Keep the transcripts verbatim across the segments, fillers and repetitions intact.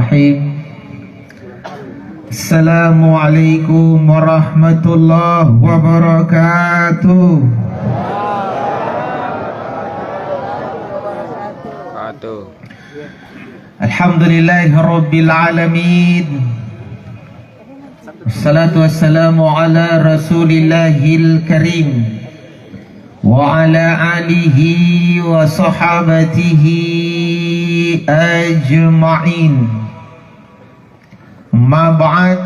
Bismillahirrahmanirrahim. Assalamualaikum warahmatullahi wabarakatuh. Wabarakatuh. Alhamdulillahirabbil alamin. Wassalatu wassalamu ala Rasulillahil Karim wa ala alihi wa sahabatihi ajma'in. Amma ba'd.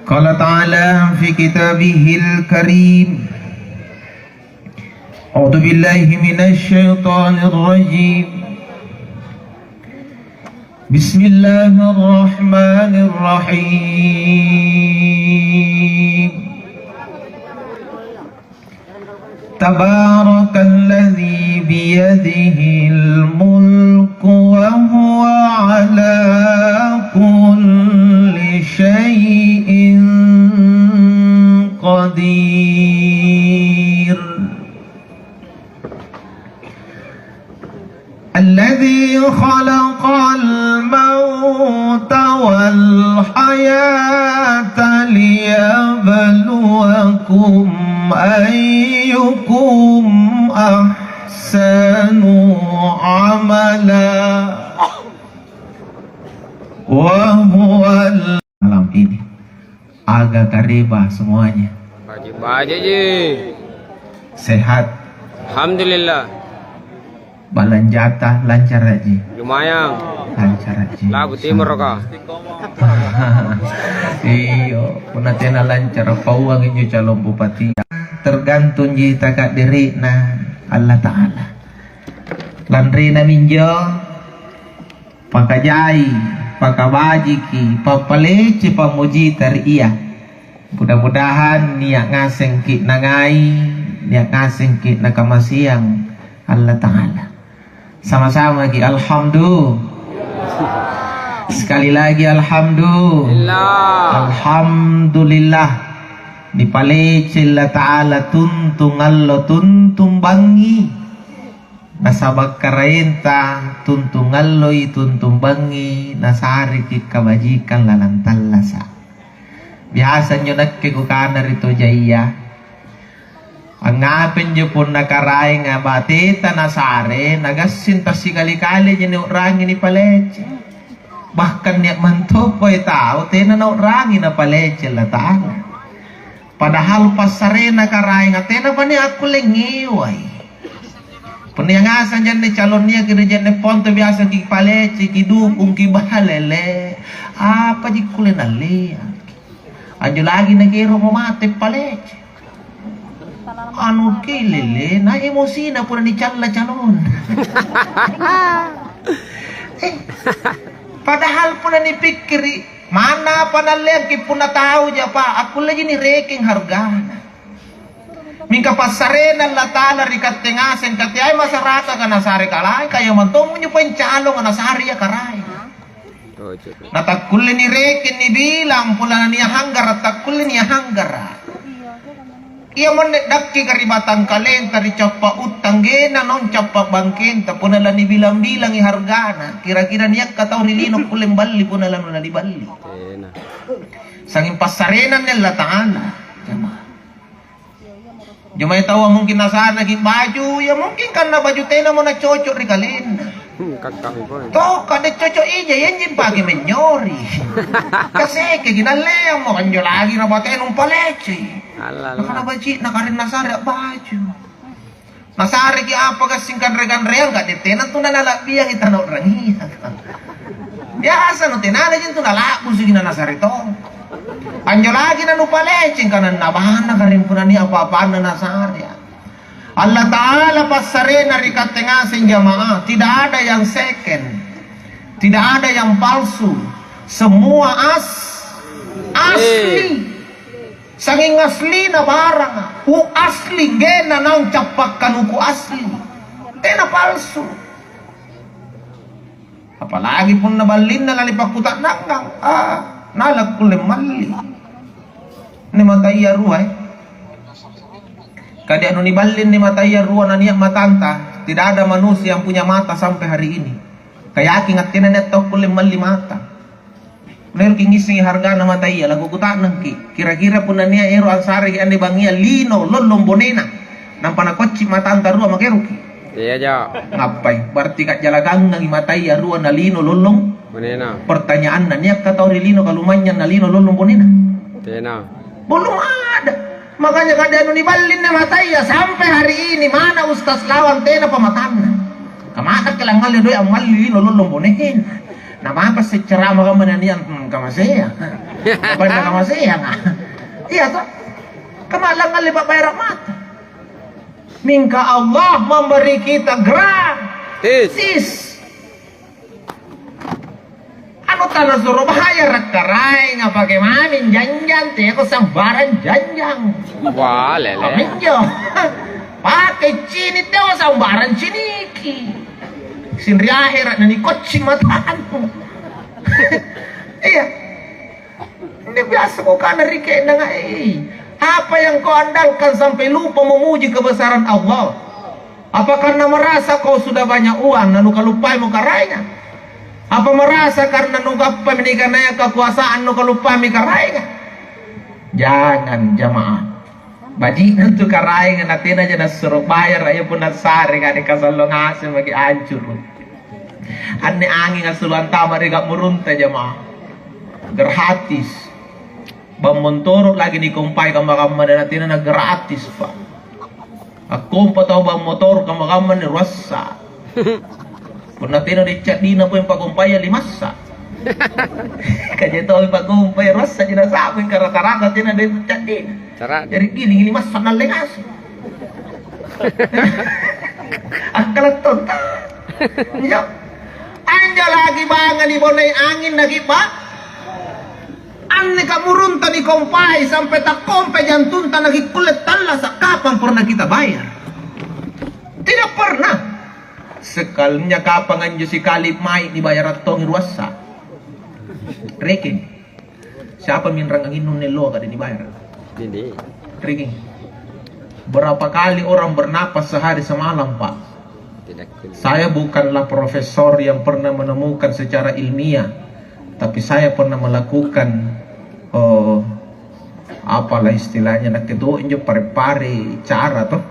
Qala ta'ala fi kitabihil karim, a'udzu billahi minasy syaithanir rajim. Bismillahirrahmanirrahim. Tabarakalladzi biyadihil mulku wa huwa ala kulli syai'in qadir. الذي خلق الموت والحياة ليبلوكم أيكم أحسن عملا وهو ال- malam ini. Aga kareba semuanya? Baji-baji ji. Sehat? Alhamdulillah. Balanjata lancar ji? Lumayan. Lancar ji. Labu timur ka. Iyo, punna tena lancar pauang injo calon bupati. Tergantung ji takadiri'na Allah Ta'ala. Lanrina minjo pakajai, pakabajiki, pappalece pammujita ri Ia. Mudah-mudahan nia' ngasengki' nangai, nia' ngasengki' nakamaseang Allata'ala. Sama-samaki' alhamdu-, sekali lagi alhamdu-, Lillah. Alhamdulillah. Nipalece Allata'ala tuntung allo, tuntung bangngi. Nasaba' Karaenta tuntung alloi, tuntung bangngi, nasareki' kabajikang lalang tallasa'. Biasa anjo nakke kukana ri tau jaia, "Angngape anjo punna Karaenga bateta nasare, nagassing tassikali-kali aja niu'rangi nipalece?" Bahkan nia' mantopai tau tena nau'rangi napalece Allata'ala. Padahal passarena Karaenga tenapa nia' akkulle ngewai. Punna ngaseng janne calon niaki ri janne ponto biasa kipalece, kidukung, kibalele. Apaji kulle nalleangki? Anjo lagi nakeromo mate palece. Anu kilele, na emosina punna nicalla calon. Eh, padahal punna nipikkiri, manna apa nalleangki punna tau japa, akkulleji nirekeng hargana. Mingka passarena Allata'ala ri katte ngaseng, katte ai masarakaka nasare Karaeng, kaya mantommo njo pancalonga nasare ia Karaeng. Natakkulle nirekeng nibilang, punna nia' hanggara', takkulle nia' hanggara'. Iamonne dakkika ri batangkalenta, ri cappa' uttang, gena naung cappa' bangkenta, punna lanibilang-bilangi hargana, kira-kira niakka tau ri lino kulle mballi punna lanunaniballi. Tena. Sanging passarena anne Allata'ala, jamaah. Jumai taua mungkin nasareki' baju, ya mungkin karena baju tenamo nacoco' ri kalenna. Hmm, kakkami pole. Toh, kade coco' ija, ianji pake menyori. Kasekeki nalleammo, anjo lagi nabatenu mpalecei. Alla, alla. Nakana baji'na kare nasare a'baju. Nasareki' apa gassing kanre-kanreang, kade tena tu nanala'biangi tanau'rangia. Biasa nu tenanaji tu nala'busuki nanasare tong. Anjo lagi nanupaleceng kananna bana karimpunani apa-apanna nasare. Allata'ala passarena ri katte ngaseng jamaah, tidak ada yang second, tidak ada yang palsu, semua as-, asli. Sanging aslina baranga, u asli, gena naung cappa' kanuku asli, tena palsu. Apalagi punna ballinna lanipakkuta'nangang, ah, nalakkulle malli. Ni mataya rua, eh. Kadi anu niballing ni mataya rua nania' matanta, tidak ada manusia yang punya mata sampai hari ini. Kayaking attena nia' tau kulle malli mata. Naeroki ngissengi hargana mataya, lakukuta'nangki, kira-kira punna nia' ero' ansareki anne bangngia lino lollong bonena, nampa nakocci matanta rua makeroki? Iya, ja. Ngappai? Berarti kajjalakangangi mataya rua na lino lollong bonena. Pertanyaanna, niakka tau ri lino kalumanynyang na lino lollong bonena? Tena. Belum ada. Makanya kade anu niballinna mataya sampai hari ini, mana Ustaz Lawang tena pamatanna. Kamataki langngalle doe ammalli lino lollong bonena. Namapa secara agama nian, hmm, kamaseang. Apa kamaseang? Iya toh? Kamalang ngalle pa'bayara mata. Mingka Allah memberi kita gratis. Anu tana suro bayara karaenga pake mami janjang, teako sambarang janjang. Wah, lele. Aminjo. Pake cini' teako sambarang ciniki. Sinri ahera' na nikocci matanu. Iya. Ini biasa kau kana ri ke'nanga, eh. Apa yang kau andalkan sampai lupa memuji kebesaran Allah? Apa karena merasa kau sudah banyak uang, na nukaluppaimo Karaenga? Apa merasa karena nugappami nikanaya kekuasaan, nukaluppami Karaenga? Jangan, jamaah. Baji'na tu Karaenga, na tenaja nassuro bayara, iya punna sare kani kasallo ngaseng maki ancuru. Anne anging assulu antama ri ka'murunta, jamaah. Gratis. Bang montoro' lagi nikompai kamma-kamma, na tena na gratis, Pak. Akkompa tau bang motoro' kamma-kamma ni ruassa. Punna tena di caddina poi pakompaya limassa. Kaje tau pakompai ruassa ji nasaba rata-rata tena di caddina. Cara. Jari giling limassa nalle ngaseng. Akkala tonta. Iya. Anjo lagi banga nibonei anging nagibba. Anne ka'murunta nikompai sampai takkompai jantunta nakikkulle tallasa', kapang pernah kita bayar? Tidak pernah. Sekalinya kapang anjo sikali mai nibayara tongi ruassa. Reking. Siapa minrang anginnu nelloa kade nibayara? Dede. Reking. Berapa kali orang bernapas sehari semalam, Pak? Tidak kuliah. Saya bukanlah profesor yang pernah menemukan secara ilmiah, tapi saya pernah melakukan, eh, apalah istilahnya, nakke to injo pare-pare cara toh.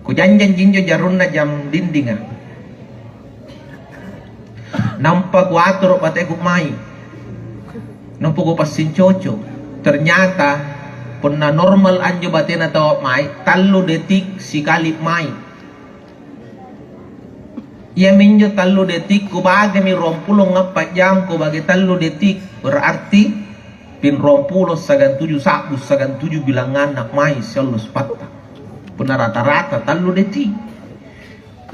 Kujanjanji injo jarunna jam dindinga. Nampa kuatoro' bateku mai. Nampa kupassing coco. Ternyata punna normal anjo batena tau mai, tallu detik sikali mai. Iaminjo tallu detik kubagemi ruampulo ngappa jam, kubage tallu detik, berarti pin ruampulo sagantuju sa'bu sagantuju bilanganna mai siallo sipattang. Punna rata-rata tallu detik.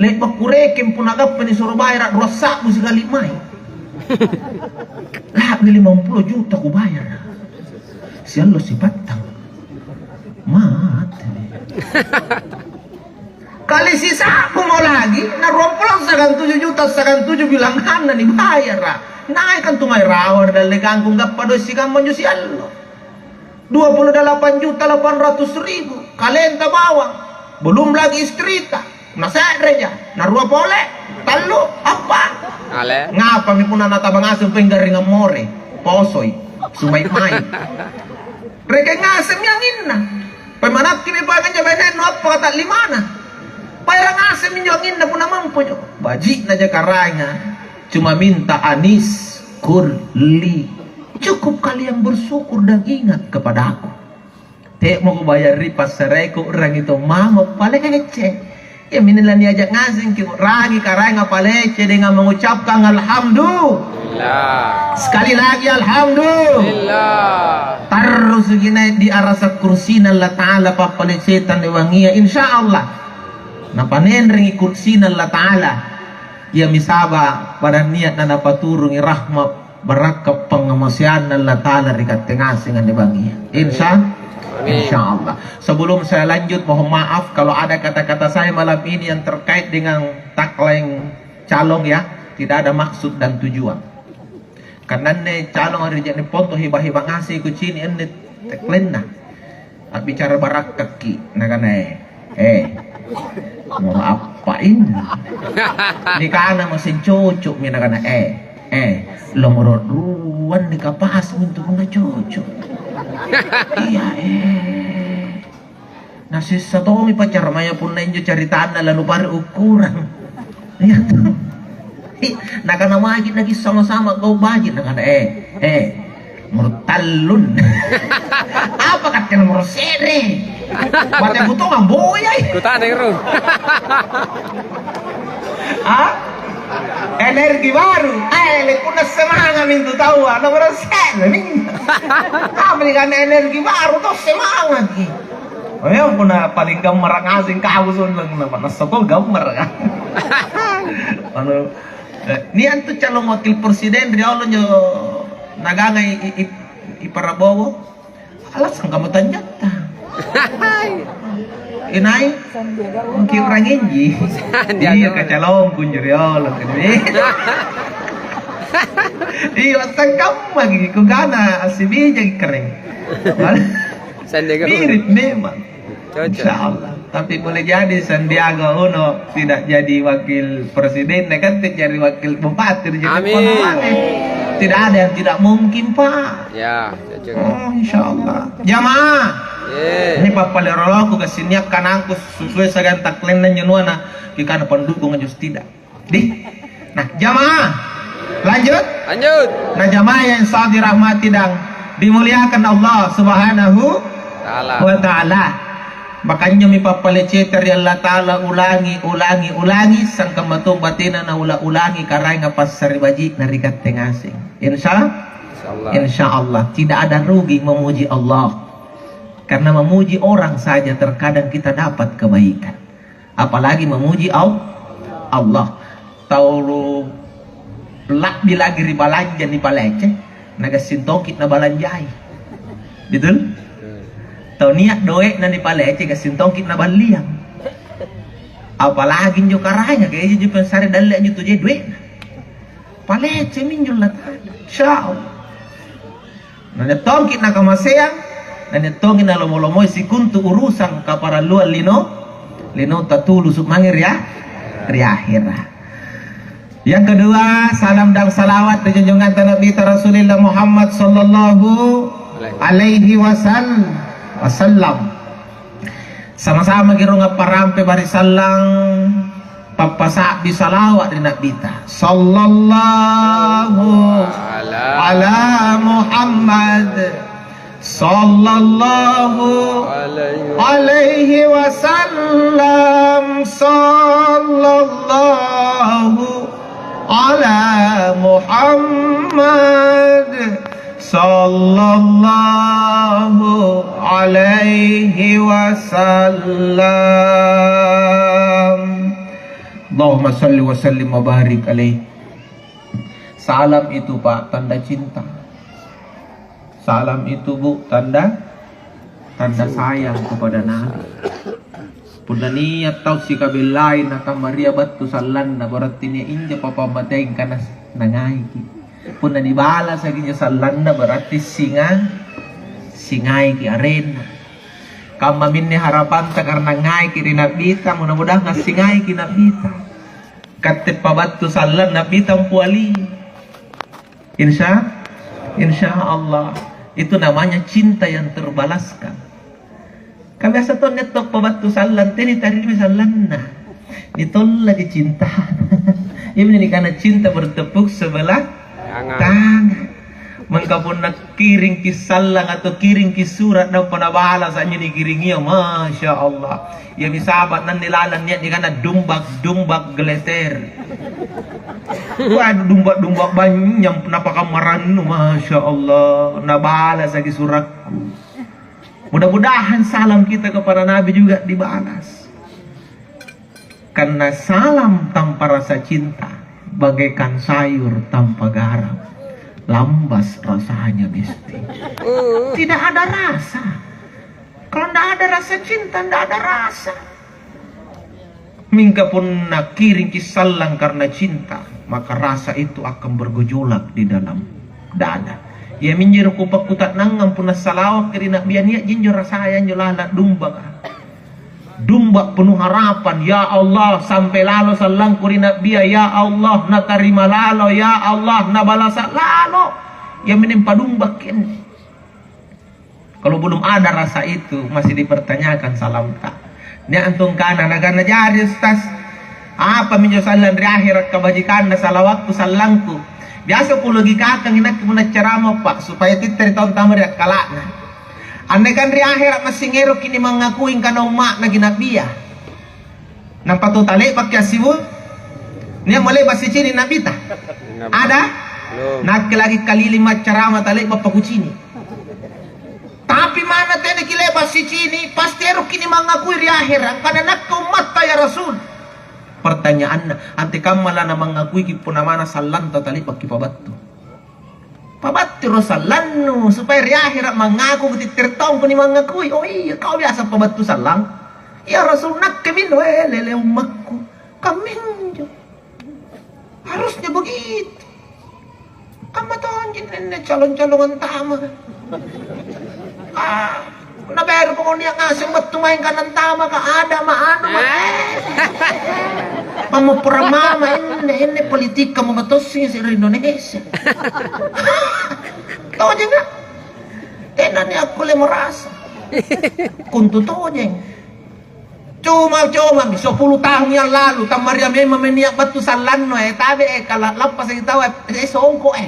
Le'ba' kurekeng punna gappa nisuro bayara' rua sa'bu sikali mai. La'bi limampulo juta kubayara'. Siallo sipattang. Mate. Kali sisa'bumo lagi, na ruampulo sagantuju juta sagantuju bilanganna nibayara'. Naik antu mae rawa ri dallekangku gappa doe' sikamma anjo siallo. Dua puluh delapan juta delapan ratus ribu, kalenta bawang, belum lagi istrita, na se'reja, na rua pole, tallu, appa. Ale. Ngapami punna nataba ngaseng penggaringang more, posoi, sumai-mai. Rekeng ngasemmi anginna. Pemanakkimi panganja bainennu appa kata limana. Paera ngasemmi injo anginna punna mampo jo. Baji'na ja karaenga. Cuma minta anis kurli. Cukup kalian bersyukur dan ingat kepadaku. Te'moko bayarri passareku u'rangi to mamo palece. Iaminne laniaja' ngasengki u'rangi Karaenga palece dengan mengucapkan alhamdulillah. Sekali lagi alhamdulillah. Tarrusuki nai' di arasa kursina Allata'ala pappaleceta anne bangngia, insya Allah. Napanenrengi kursina Allata'ala. Iami saba' pada nia' nanapaturungi rahmat barakka' pangngamaseanna Allata'ala ri katte ngaseng anne bangngia. Insya, Amin. Insya Allah. Sebelum saya lanjut, mohon maaf kalau ada kata-kata saya malam ini yang terkait dengan tagline calon ya, tidak ada maksud dan tujuan. Karena anne calon ri je'ne' ponto heba-heba ngaseng kucini' anne tagline-na. A'bicara barakkakki', nakana, eh, eh, mohon maaf. Paimmi. Nikanamo seng cocokmi, nakana, "Eh, eh, lomoro' ruang nikapasmi intu punna cocok." Iya, eh. Nasessa tommi pacarmaya punna injo caritanna lalu pare' ukkurang. Iya to. Ih, nakana maki' nakissang sama kau baji', nakana, "Eh, eh, murtallun." Apa katte nomoro se're? Mate butongang boyai. Kutana ero. Ah? Energi baru. Eh, punna semanga' mintu taua, nomoro se're minjo. Apa nih kan energi baru to, semanga' ki. Oh ya, punna paling gammara' ngaseng kau sonnang, napa nassako gammara' kan? Anu, eh, nia' antu calon wakil presiden riolo njo nagangai i, i, i Prabowo. Alasang kamu tanjatta. Inai? Mungkin orang inji. Iya, kacalongku njo riolo. Iya, tangkamma gitu. Kugana asibija kere. Sandiaga Uno. Mirip memang. Cocok. Insya Allah. Tapi boleh jadi Sandiaga Uno tidak jadi wakil presiden, nanti jadi wakil bupati, jadi Amin. Tidak ada yang tidak mungkin, Pak. Ya, cocok. Oh, insya Allah. Jamaah. Ye. Ini pappalero loko kasiniak kanangku sesuai sagan taklenna nyenuana kikana pendukung aja tidak. Di. Nah, jamaah. Lanjut. Lanjut. Nah, jamaah yang selalu dirahmati dan dimuliakan Allah Subhanahu Ta'ala. Wa Ta'ala. Makanya mi pappalleceta ri Allah Ta'ala, ulangi, ulangi, ulangi, sangkamma tong batena naula-ulangi karaenga passaribaji'na ri katte ngaseng. Insya, Insya Allah. Insya Allah. Tidak ada rugi memuji Allah. Karena memuji orang saja terkadang kita dapat kebaikan. Apalagi memuji Al-, Allah. Tau la'bi lagi ri balanja nipalece, nagassing tongki nabalanjai. Betul? Tau nia' doe'na nipalece, gassing tongki naballiang. Apalagi injo karaenga, kayak injo pensare dalle anjo tujai doe'na. Palece minjo Allah Ta'ala. Insya Allah. Nania' tongki nakamaseang, nania' tongki nalomo-lomoi sikontu urusan kaparalluang lino, linota tulusu' mange ri a-, ri ahera'. Yang kedua, salam dan salawat ri junjunganta Nabita Rasulillah Muhammad sallallahu alaihi wasal-, wasallam. Sama-sama ki rung apparampe barisallang, pappasa'bi salawa' ri Na'bita. Sallallahu ala Muhammad. Sallallahu alaihi wasallam. Sallallahu ala Muhammad. Sallallahu alaihi wasallam. Allahumma salli wa sallim wa barik alaih. Salam itu, Pak, tanda cinta. Salam itu, Bu, tanda, tanda sayang kepada Nabi. Punna nia' tau sikabellai nakamma ria battu sallanna, berarti nia' injo papammateang kana nangaiki. Punna nibalasaki injo sallanna, berarti singa-, singaiki arenna. Kammaminne harapanta karena ngaiki ri Na'bita, mudah-mudahan assingaiki Na'bita. Katte pabattu sallang Na'bita mpuali. Insya, insya Allah. Itu namanya cinta yang terbalaskan. Ka biasa to nia' tau pabattu sallang, tena nitarimi sallanna. Nitollaki cinta. Iami nikana cinta bertepuk sebelah tangan. Tangan. Mingka punna kiringki sallang atau kiringki sura' nampa nabalasa anjo nikiringia, masya Allah. Iami saba' nanni lalang nia' nikana dumbak-dumbak gleser. Waduh, dumbak-dumbak banyak napakammarannu, masya Allah. Nabalasaki surakku. Mudah-mudahan salam kita kepada Nabi juga dibalas. Karena salam tanpa rasa cinta bagaikan sayur tanpa garam. Lambas rasanya, Besti. Tidak ada rasa. Kalau tidak ada rasa cinta, tidak ada rasa. Mingka punna kiringki sallang karena cinta, maka rasa itu akan bergejolak di dalam dada. Iaminjo ero kupakkuta'nangang, punna salawakki ri Na'bia, nia' jinjo rasaya anjo lalang dumbaka. Dum- Padumba' penuh harapan, "Ya Allah, sampai lalo sallangku ri Na'bia, ya Allah, natarima lalo, ya Allah, nabalasa lalo." Iaminne padumbaki' anne. Kalau belum ada rasa itu, masih dipertanyakan salamta. Nia' antu angkana, "Nakana jari, Ustaz, apa minjo sallang ri ahera' kabajikanna salawakku, sallangku?" Biasa kulogikakangi nakke punna ceramah, Pak, supaya tittiri tau antama ri akkala'na. Anne kan ri ahera' massing eroki' nimangakui angkana umma'naki Na'bia. Nampa tu tale'baki assibu-, nia' male'ba' sicini' Na'bita? Ada? Belum. Nakke lagi kaliling maccarama tale'bapa kucini'. Tapi manna tenaki le'ba' sicini', pasti eroki' nimangakui ri ahera', angkana nakke ummatta ya Rasul. Pertanyaanna, antekamma lanamangakuiki punna manna sallanta tale'baki pabattu? Pabatturo sallannu, supaya ri ahera' mangaku kutittiri tongko nimangakui. Oh iya, kau biasa pabattu sallang? Ya Rasul, nakke minno, eh, lele ummakku. Kamminjo. Harusnya begitu. Kamma tonji nenne calon-calon antama. Ah, Naberu poko nia' ngaseng battu maeng kanantamaka, ada ma anu ma. Pammopporang mama enne, enne politika mo batossi ri Indonesia. Tojeng, ah. Tena nia' kulle merasa. Kontu tojeng. Cuma-cumami sepuluh tahun yang lalu, tammaria memang nia' battu sallannu, eh, tabe, eh, kala lappasaki tau, eh, songko, eh.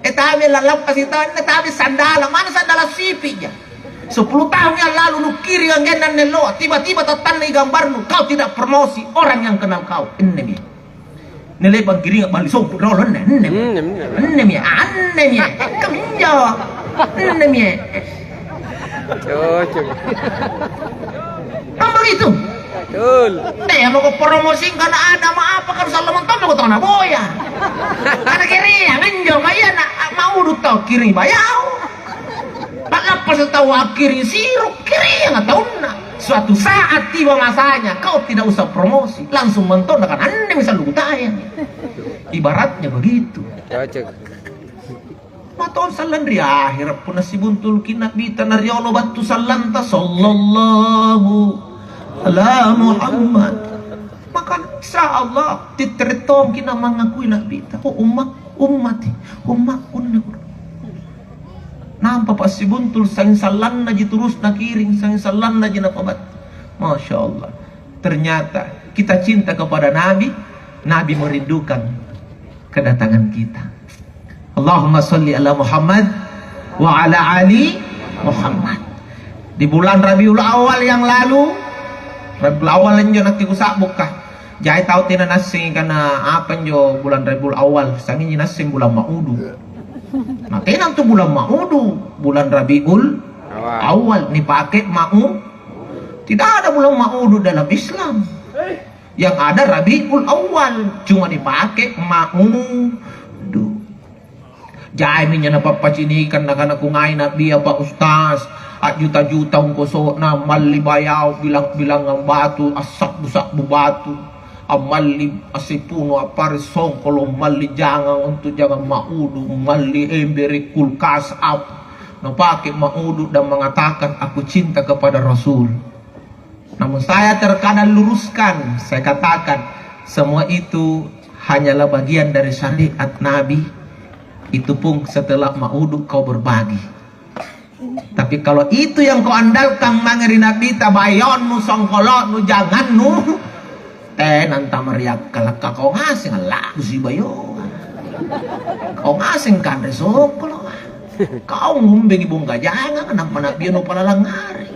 Eh, tabe lalappasaki tau, anne tabe sandala, mana sandala sipija. Sepuluh tahun yang lalu nukiring anggenna anne loa, tiba-tiba tattannai gambarnu, kau tidak promosi orang yang kenal kau. Innemi. Nilebang kiringa bali sompu riolo anne, anne. Anne, anne. Anne mi, anne mi. Kaminjo. Anne mi. Cocok. Kan begitu? Betul. Eh, mau ko promosing kana ada ma apa kan sallo mantan ko tau naboya. Karena kiriang anjo kaya na maudu tau kiring bayau. Pa'lappa setau akkiring siro, kirianga taunna. Suatu saat tiba masanya, kau tidak usah promosi, langsung mentong nakana, "Anne misal lukutaya." Ibaratnya begitu. Cocok. Matong sallang ri ahera' punna sibuntuluki Na'bita na riolo battu sallanta, "Sallallahu ala Muhammad." Maka insya Allah tittere tongki namangakui Na'bita, "Oh, umma-, ummati, ummakku anne." Nampa passibuntul, sanging sallannaji turus nakiring, sanging sallannaji napabattu. Masya Allah. Ternyata kita cinta kepada Nabi, Nabi merindukan kedatangan kita. Allahumma salli ala Muhammad wa ala ali Muhammad. Di bulan Rabiul Awal yang lalu, Rabiul Awal injo nakke kusa'bukka. Jai tau tena nassengi kana apa injo bulan Rabiul Awal, sanginji nasseng bulan Maudu. Nah, tena antu bulan Maudu, bulan Rabiul Awal. Awal nipake mau. Tidak ada bulan Maudu dalam Islam. Yang ada Rabiul Awal, cuma dipake maudu. Jaimi injo napappacinikang nakana, "Kungai Na'bia, Pak Ustaz, a'juta-juta ongkoso'na, malli bayao bilang-bilangang batu, assa'bu-sa'bu batu, ammalli assipuno, appare songkolo, malli jangang untu' jangang maudu, malli embere, kulkas, apa, napake maudu dan mengatakan, 'Aku cinta kepada Rasul.'" Namun saya terkadang luruskan, saya katakan, semua itu hanyalah bagian dari syariat Nabi. Itu pun setelah maudu kau berbagi. Tapi kalau itu yang kau andalkan mange ri Nabita, bayaonnu, songkoloknu, jangannu, tena antama ri akkalaka kau ngaseng alla'busi bayoa. Kau ngaseng kanre songkolo. Kau ngumbengi bongga jangang, nampa Na'bia nupalalang ngareng.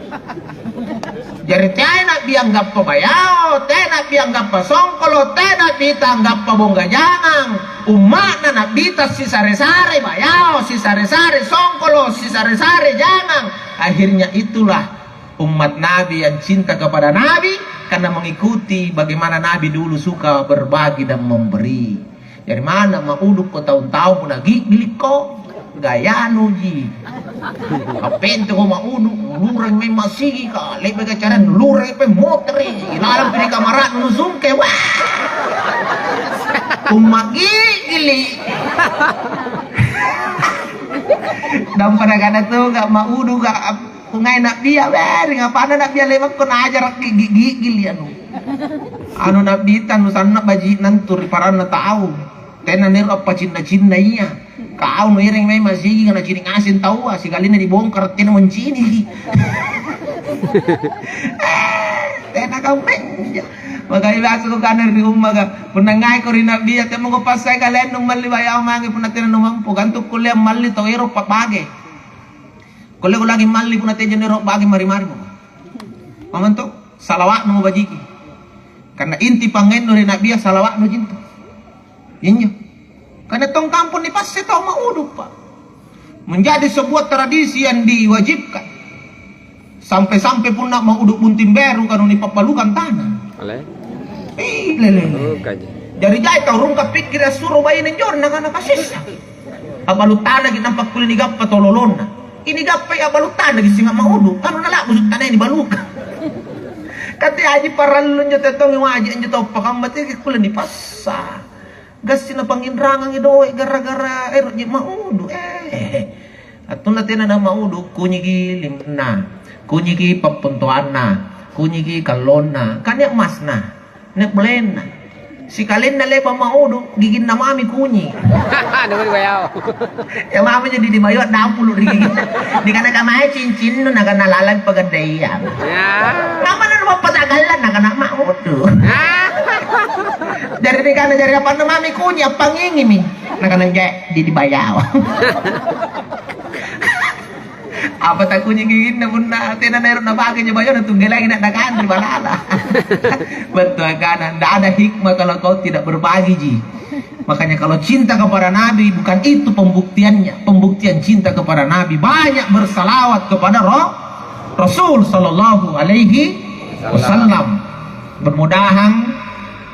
Jari teai Na'bia anggappa bayao, teai Na'bia anggappa songkolo, teai Na'bita anggappa bongga jangang. Umma'na Na'bita sisare-sare bayao, sisare-sare songkolo, sisare-sare jangang. Akhirnya itulah umat Nabi yang cinta kepada Nabi, karena mengikuti bagaimana Nabi dulu suka berbagi dan memberi. Jari manna mauduko taung-taung punna gi'gilikko, gayanuji. Appenteko maudu, lureng memang sigika, le'baka carang lureng pe motere, ilalang pi ri kamara'nu nusungke, wah! Umma' gi'gili. Nampa nakana tonga maudu ga Ngai Na'bia, weh, ri apana Na'bia le'bakko naajara' giggi-giggi anu. Anu Na'bita nu sanna' baji'na antu ri paranna tau. Tena nero' appacinna-cinna ia. Kau nuereng mae masigi kana cini' ngaseng taua, sikalina dibongkara' tena muncini'. Eh, tena kau menja. Makanya biasa kukana ri ummaka, punna ngaiko ri Na'bia, temako passai kalennu malli bayao mange punna tena numampu. Gantu kullea malli tau ero' pa'bage. Kulle-kulleki malli punna teja nero' bage mari-mari mo. Mamantu, salawa'nu mubajiki. Karena inti pangngainnu ri Na'bia salawa'nu jintu. Injo. Karena tong kampung nipasse tau maudu', Pak. Menjadi sebuah tradisi yang diwajibkan. Sampai-sampai punna maudu' bunting beru kanu nipabbalukang tana. Ale. Ih, lele. Bukan. Jari jai tau rungka pikkiri' assuro baine anjorna kana kasessa. Abbalu tanaki nampa kulle nigappa tau lolonna. Ini gappai abbalu tanaki singa maudu', kanu nala'busu' tanai nibaluka. Kate aji parallu anjo tau tongi waji anjo tau pakamma teki kulle nipassa. Gassi napanginrangangi doe' gara-gara ero'ji maudu'. Eh. Attunna tena namaudu', kunyiki limanna, kunyiki pappontoanna, kunyiki kallonna, kan nia' emasna. Nia' belenna. Sikalenna le'ba' maudu', giginna mami kunyi'. Namani bayao. Ya mami jadi dibayo dampulu' ri giginna. Nikana kamae cincinnu, nakana lalang pegadaian. Ya. Mama nanu mappatagallang, nakana maudu'. Ah. Jari nikana jari apanna mami kunyi', appangingimi. Nakana je, jadi bayao. Apa takunyi giginna punna tena naero' nabage anjo bayona tunggelangi na nakanre balala. Betul kana, ndak ada hikmah kalau kau tidak berbagi ji. Makanya kalau cinta kepada Nabi bukan itu pembuktiannya. Pembuktian cinta kepada Nabi banyak bersalawat kepada Ro-, Rasul sallallahu alaihi wasallam. Bermudahan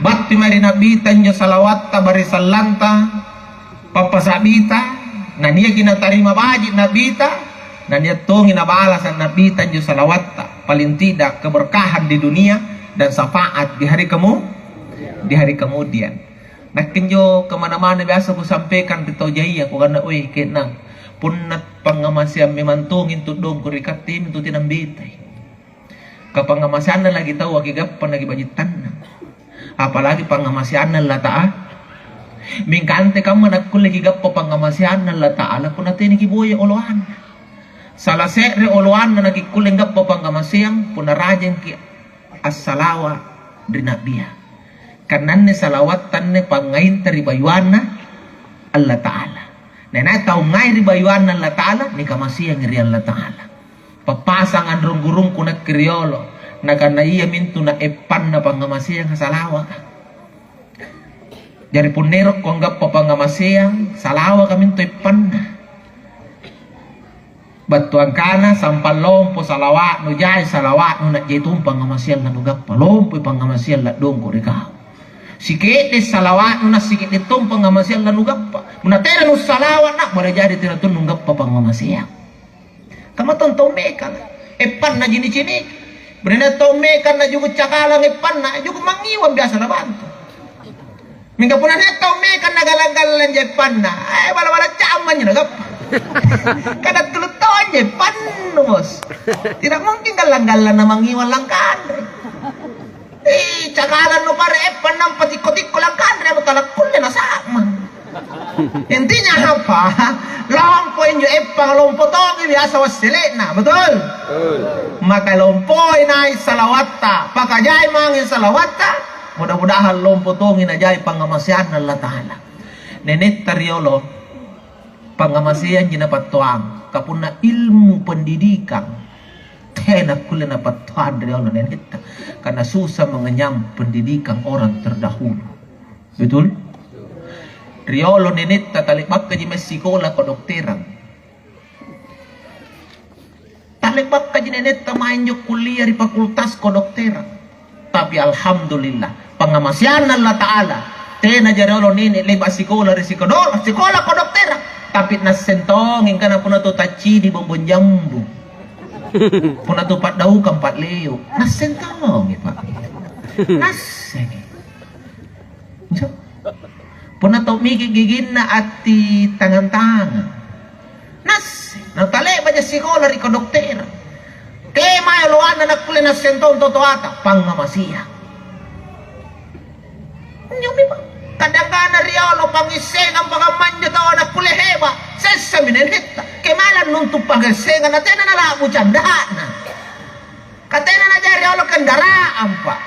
batti mari Nabi tanjo salawatta bari sallanta pappasa'bita, na niaki natarima baji' Na'bita, na nia' tongi nabalasa' Na'bita anjo salawatta, paling tidak keberkahan di dunia dan syafaat di hari kemu-, di hari kemudian. Nakke injo kemana-mana biasa kusampaikan ri tau jaia, kukanna, "Weh, ke'nang, punna pangngamaseang memang tongi antu dongko ri katte, mintu tena mbetai." Ka pangngamaseanna lagi taua kigappa nakibaji' tanna. Apalagi pangngamaseanna Allata'ala. Mingka antekamma nakkulle kigappa pangngamaseanna Allata'ala punna tena kiboya oloanna. Sala se're oloanna nakikkulle gappa pangngamaseang punna rajengki assalawa ri Na'bia. Karna anne salawatta anne pangngainta ri bayuanna Allata'ala. Na inai tau ngai ri bayuanna Allata'ala, nikamaseangi ri Allata'ala. Pappasang anrong gurungku nakke riolo, nakana iamintu na eppanna pangngamaseanga salawaka. Jari punna erokko anggappa pangngamaseang, salawaka mintu eppanna. Battu angkana, "Sampang lompo salawa'nu, jai salawa'nu, na jai tumpa pangngamaseang lanugappa, lompoi pangngamaseang ladongko ri kau. Sike'de' salawa'nu, na sike'de' tompa pangngamaseang lanugappa. Punna tena nussalawa', na, boleh jadi tena tong nunggappa pangngamaseang." Kamma tong tau mekang, eppanna ji nicini'. Punna tau mekang na juku' cakalang eppanna, juku' mangngiwang biasa nabantu. Mingka punna nia' tau mekang na gallang-gallang ja eppanna, eh, bala-bala cammanji nagappa. Kada tulu taua ja eppannu, Bos. Tidak mungkin gallang-gallang na mangngiwang langkanre. Eh, cakalang nu pare' eppang nampa tikko-tikko langkanre, amo talakkulle nasa'mang. Intinya apa? Lompo injo eppang, lompo tongi biasa wassele'na, betul? Betul. Maka lompoi nai' salawatta, pakajai mange salawatta, mudah-mudahan lompo tongi najai pangngamaseanna Allata'ala. Nenetta riolo, pangngamaseangji napattoang, ka punna ilmu pendidikan, tena kulle napattoang riolo nenetta, karena susah mengenyam pendidikan orang terdahulu. Betul? Riolo nenetta tale'bakkaji mae sikola kedokteran. Tale'bakkaji nenetta mae injo kuliah ri fakultas kedokteran. Tapi alhamdulillah, pangngamaseanna Allata'ala, tenaja riolo nene' le'ba' sikola ri sikodo-, sikola kedokteran. Tapi nasseng tongi angkana punna tu taccidi' bongbong jambu. Punna tu pa'daukang pa'leo, nasseng tongi, Pak. Nassengi. Punna tau miki' giginna atti tangang-tangang. Nasseng. Na tale'baja sikola ri kedokteran. Temae oloanna nakkulle nasseng tong totoata, pangngamaseang. Injomi, Pak. Kadang kana riolo pangngissengang pakammanjo tau nakkulle heba', sessami nenetta. Kemae nuntu' pangngissengang na tena nala'bu canda'na. Ka tena najari olo kendaraan, Pak.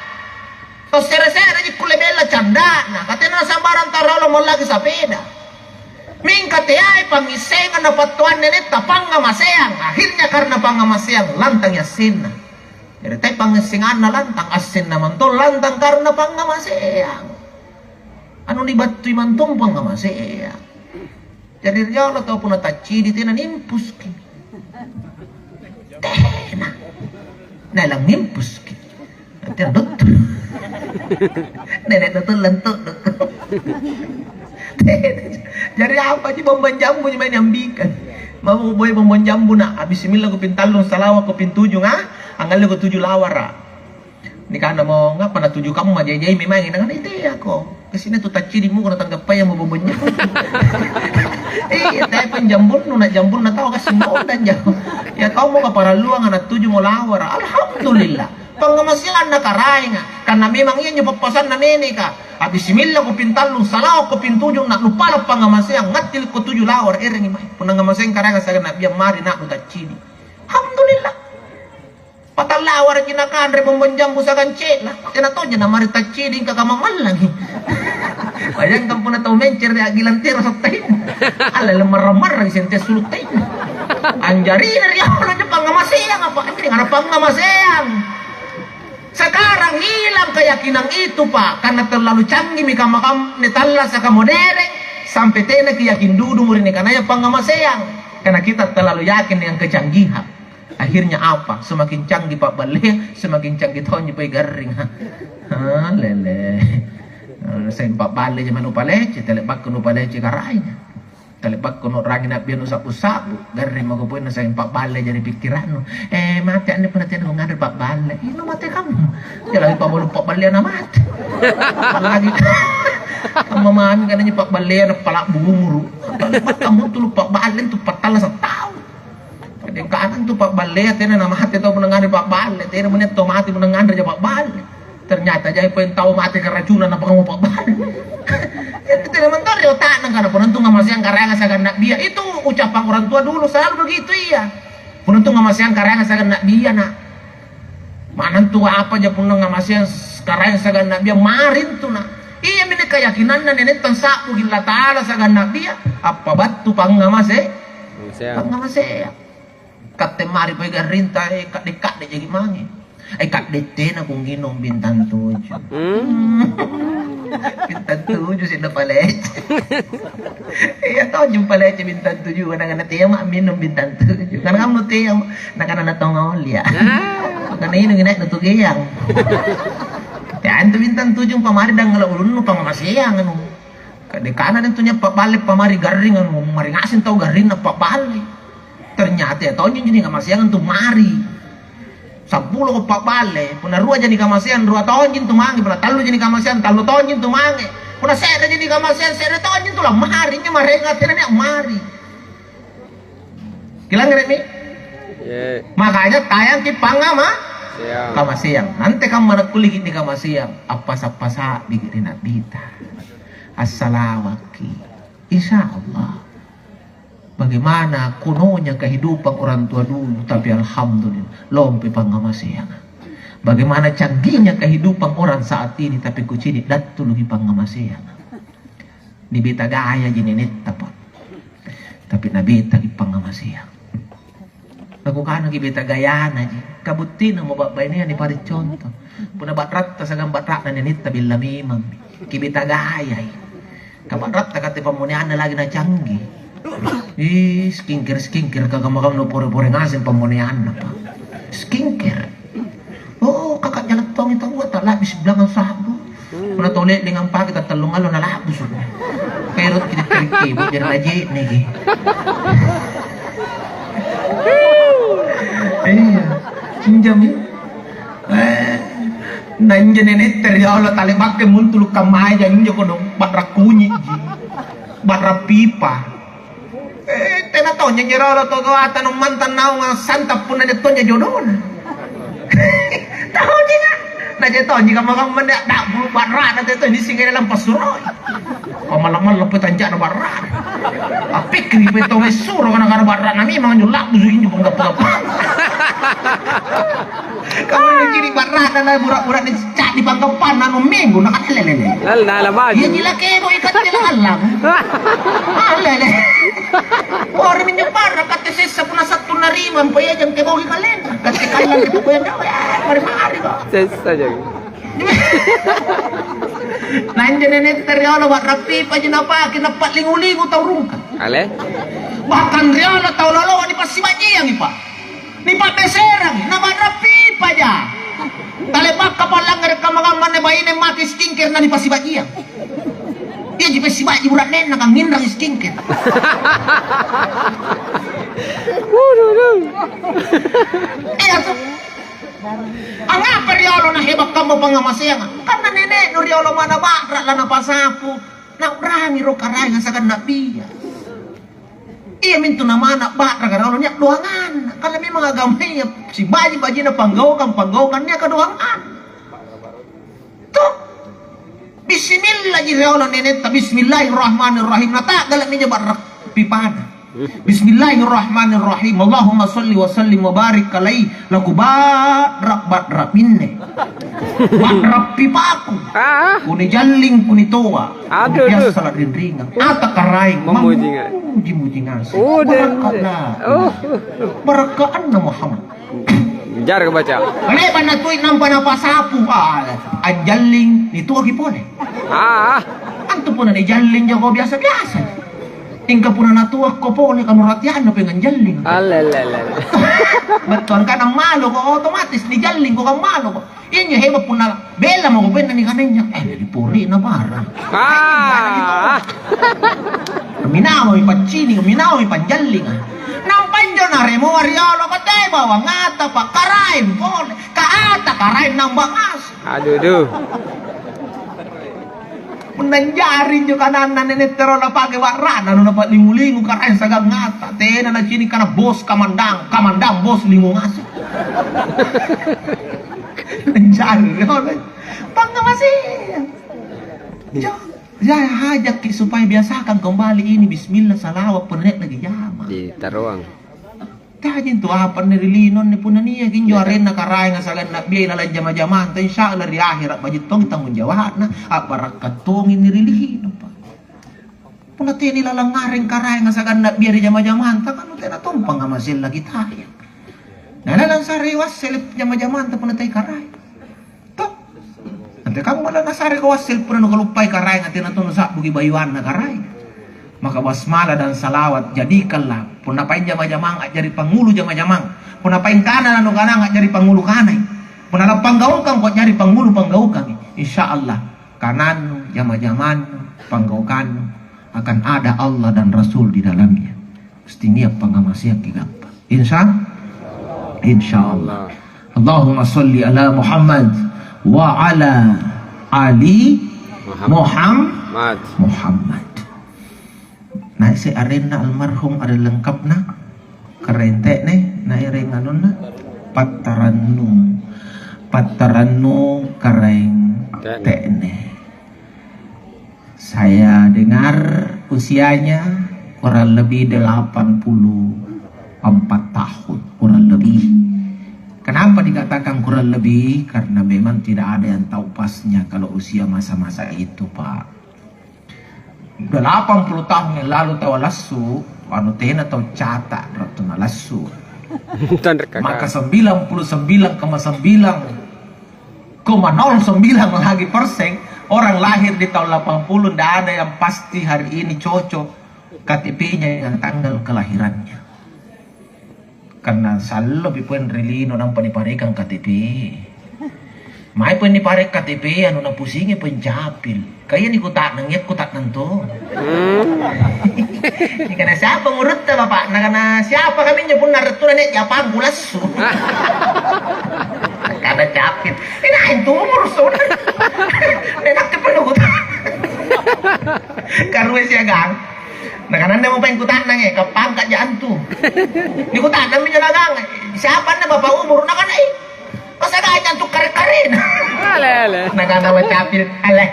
Tau sere-sereji kulle bella canda'na, ka tena nasambarang tau riolo mollaki sapeda. Mingka teai pangngissengang na pattoang nenetta, pangngamaseang. Akhirnya karena pangngamaseang, lantangi assenna. Jari teai pangngissenganna lantang, assenna mantong lantang karena pangngamaseang. Anu nibattui mantong pangngamaseang. Jari riolo tau punna taccidi tena nimpuski. Tena. Naelang nimpuski. Tena dokter. Nenek dokter lentuk dokter. Tena. Jari apaji bombang jambu maeng niambikang. Mau boe bombang jambu na, habis sembilan kuping tallung, salawa kuping tuju, nga? Angngalle ko tuju lawara. Nikanamo, "Ngapa natuju kamma jai-jai memang?" Nakana, "Iteako. Kesini tu taccidi muko na tanggappaya mo bombonnya." Iya, tapi penjambunnu na jambunna tau kasih modang jauh. Ya tau mo kaparalluang anak tuju mo lawara. Alhamdulillah. Pangngamaseang na karaenga. Karena memang iya nyo pappasanna neneka. Habis similla ko pintallung, salawa ko pintuju, na lupala pangngamaseang, ngattil ko tuju lawara, erengi mai. Punna ngamaseang karaenga saga nabia mari nak nu taccidi. Alhamdulillah. Patallawaraki nakanre bombong jambu sagang ce'la, tena tonja namari taccidi ingka kamamallangi. Bayangkan punna tau mencere ri aggilang tero sottaina. Alla lemmarrang-marrang sente suluttaina. Anjarina ri olo anjo pangngamaseang apa? Anjing ada pangngamaseang. Sekarang hilang keyakinan itu, Pak, karena terlalu canggihmi kamma-kamma tallasaka modere, sampai tenaki yakin dudung ri nikanaya pangngamaseang. Karena kita terlalu yakin dengan kecanggihan. Akhirnya apa? Semakin canggih pa'ballea, semakin canggih tonji pole garring. Ah, lele. Eh, seng pa'balle jamang nupalece, tale'bakko nupalece karaenga. Tale'bakko nu'rangi na'bia nusa'bu-sa'bu, garring mako poeng naseng pa'balle jari pikkirannu. Eh, mate anne punna tena nganre pa'balle. Ih, numate kamma. Jalangi pa'balu pa'ballea namate. Apalagi kamma mami kananya pa'ballea napala'bu umuru. Tale'bakko muntulu pa'balle tu pattallasa' taung. Kadang-kadang tu pa'ballea tena namate tau punna nganre pa'balle, tena mania tau mate punna nganreja pa'balle. Ternyata jai poeng tau mate karacunan napakamma pa'balle. Jadi tena mentoro ri otakna kana punna tu ngamaseang karaenga sagang na'bia. Itu ucapan orang tua dulu selalu begitu iya. Punna tu ngamaseang karaenga sagang na'bia na. Manang tu apaja punna ngamaseang karaeng sagang na'bia mari intu na. Iami ni keyakinanna nenetta sa'bu Allata'ala sagang na'bia, appabattu pangngamase-, Ngamaseang. Pangngamasea. Katte mari pole garrinta, eh, kadde-kadde jaki mange. Eh, kadde tena kunginung bintang tujuh. Hmm. Bintang tujuh sih palece. Iya tojeng palece bintang tujuh, kadang-kadang tea ma minum bintang tujuh. Karena kamu tea, nakana natong olia. Ah. Karena ini nginai nutugeang. Te antu bintang tujuh pamari dangngala ulunnu pangngamaseang anu. Kadekana antu nia pa'balle pamari garring anu, mari ngaseng tau garrinna pa'balle. Ternyata iya tonji anjo nikamaseang antu mari. Sampulo ko pa'balle, punna ruaja nikamaseang, rua tonji antu mange, punna talluja nikamaseang, tallu tonji antu mange. Punna se'reja nikamaseang, se're tonji antu lammari, injo maraenga tena nia mari. Kilangngeremi? Ye. Makanya tayangki pangngama-, Seang. Kamaseang. Nante kamma nakkulleki nikamaseang, appasa-pasa'biki ri Na'bita. Assalawakki. Insya Allah. Bagaimana kunonya kehidupan orang tua dulu, tapi alhamdulillah, lompe pangngamaseanga. Bagaimana canggihnya kehidupan orang saat ini, tapi kucini' dattuluki pangngamaseanga. Nibeta gayaji nenetta, Pak. Tapi nabetaki pangngamaseang. Nakukanaki beta gayanaji. Kabuttinamo ba'bainea nipare' conto. Punna ba'ratta sagang ba'ra'na nenetta bella memang. Kibeta gayai. Ka ba'ratta kate pammoneanna lagi nacanggih. Ih, skincare, skincare, kagamma-gamma nupore-pore ngaseng pammoneanna, Pak. Skincare. Oh, kaka' jala' tongi taua, ta'la'bisi' bilangang sa'bu. Punna tau le'lenga ampake tattallung allo nala'busuko. Kaerokki tette ri kebo', jari naje'neki. Iya, injomi. Eh, na injo nenetta ri Allah talebakke muntulu' kammaja injo kodong, ba'ra kunyiji, ba'ra pipa. Eh, tena tonja anjo riolo tau toata naung mantang naung assanta punna nia' tonja jodona. Oh, jika. Na je tonji kamma-kamma ne, da bulu barra'na te tonji sing dalam pasuro. Pamalla-malla pe tanja'na barra'. Appikkiri pe tau mai suro kana-kana barra'na memang anjo labbusu injo panggappa-gappa. Kamu ni ciri barra'na na bura-bura ni ca'di panggappanna anu minggu na lelele. Lal-, na lama. Iya jila kebo ikat jila Allah. Ah, lele. Ori minjo barra' katte sessa punna sattunna rimang pa iya jang kebogi kalena. Katte kallang itu koyang gawe. Ah, mari-mari kok. Sessa jang. Na injo nenetta riolo ba'ra pipaji napake, napa'lingu-lingu tau rungka. Ale? Bahkan riolo tau loloa nipassiba'jiangi, Pa. Nipa'beserangi, na ba'ra pipaja. Talepakka pallangngere' kamma-kamma anne baine make skincare na nipasibajiang. Iaji pessibaji bura'nenna kangnginrang skincare. Iya, tuh. Angngapa riolo na heba' kamma pangngamaseanga? Kanna nene'nu riolo mana ba'ra lanapasapu, nau'rangi ro Karaenga siagang Na'bia. Iamintu namana ba'raka riolo nia' doanganna. Karena memang agamaya sibaji-bajina panggaukang-panggaukang niaka doanganna. Toh? Bismillaji riolo nenetta, Bismillahirrahmanirrahim. Nata'gala'mi injo ba'ra pipana. Bismillahirrahmanirrahim. Allahumma sholli wa sallim wa barik alaihi. Laku ba'ra, ba'ra pinne. Ba'ra pipaku. Ah. Kunijalling kunitoa. Aduh, aduh. Biasa la rinringang. Ata Karaeng. Memuji ngaseng. Memuji-muji ngaseng. Oh, deh, Barakatna. Oh. Barakatna Muhammad. Jarang baca. Le'ba' natui nampa napasapu, ah, anjalling, nituaki pole. Ah, ah. Antu punna nijalling jako biasa-biasa. Ingka punna natuakko pole, kanu ratianna penganjalling. Alelele. Betul, kan maloko otomatis nijallingko kan maloko. Injo heba' punna bela mako penna nikanenya. Eh, jadi pori'na barang. Ah. Minawai paccini', minawai panjallinga. Nampa injo naremoa riolo, ka te bawang ata, Pa, Karaeng pole. Ka ata Karaeng nambang ngaseng. Aduh, duh. Punna anjari injo kananna nene' tero napake ba'ra'na, nu napa'lingu-lingu Karaeng siagang ata. Tena nacini' kana bos kamandang, kamandang bos lingu ngaseng. Anjari riolo. Pangngamaseang. Jo. Ya, hajakki supaya biasakan kembali ini bismillah, salawat, punna nia' lagi jama. Ditaruang. Taji intu apa anne ri lino anne punna niaki injo arenna Karaenga siagang Na'bia ilalang jama-jamanta, insya Allah ri ahera' baji' tongi tanggung jawabna, a'barakka' tongi inni ri lino, Pa. Punna tena ilalang ngareng Karaenga siagang Na'bia ri jama-jamanta, kan tena tompa ngamase' laki taya. Na lalang sare wassele jama-jamanta punna tai Karaeng. Toh? Antekamma la nasareko wassel punna nukaluppai Karaeng, tena tau nusa'buki bayuanna Karaeng. Maka basmala dan salawat jadikanlah, punna paeng jama-jamang a'jari pangngulu jama-jamang, punna paeng kana lanukanang a'jari pangngulu kanai, punna lappanggaukangko a'jari pangngulu panggaukangi. Insya Allah kanannu, jama-jamannu, panggaukannu akan ada Allah dan Rasul di dalamnya. Mesti nia' pangngamaseang kigappa. Insya, insya Allah. Allahumma sholli ala Muhammad wa ala ali Muhammad. Muhammad. Muhammad. Naise arenna almarhum, areng lengkapna. Karaeng Te'ne, naereng anunna Pattarannu. Pattarannu Karaeng Te'ne. Te'ne. Saya dengar usianya kurang lebih delapan puluh empat tahun, kurang lebih. Kenapa dikatakan kurang lebih? Karena memang tidak ada yang tahu pasnya kalau usia masa-masa itu, Pak. Delapan puluh tahun yang lalu tau lassu, anu tena tau catat, ratu na lassu. Maka sembilan puluh sembilan koma sembilan koma nol sembilan lagi persen orang lahir di tahun delapan puluh, ndak ada yang pasti hari ini cocok K T P-nya dengan tanggal kelahirannya. Karena sallopi poeng ri lino nampa niparekang K T P. Mai poeng niparek K T P, anu napusingi poeng capil. Kaya nikuta'nang, iya kuta'nang to. Hmm. Nikana, "Siapa ngurutta, Bapak?" Nakana, "Siapa kaminjo punna rettuna nia' japangku lassu." Kada capit. Ini aing tumur, saudara. Nek nakke perlu kuta'nang. Karue siagang. Nakana, "Anne mo paeng kuta'nang, eh, kapangka ja antu." Nikuta'nang minjo nagang, "Siapa anne Bapak umuru?" Nakana, "Ih, Masa gajang tu kare-karena. Ale, ale. Nakana Wacapil, ale.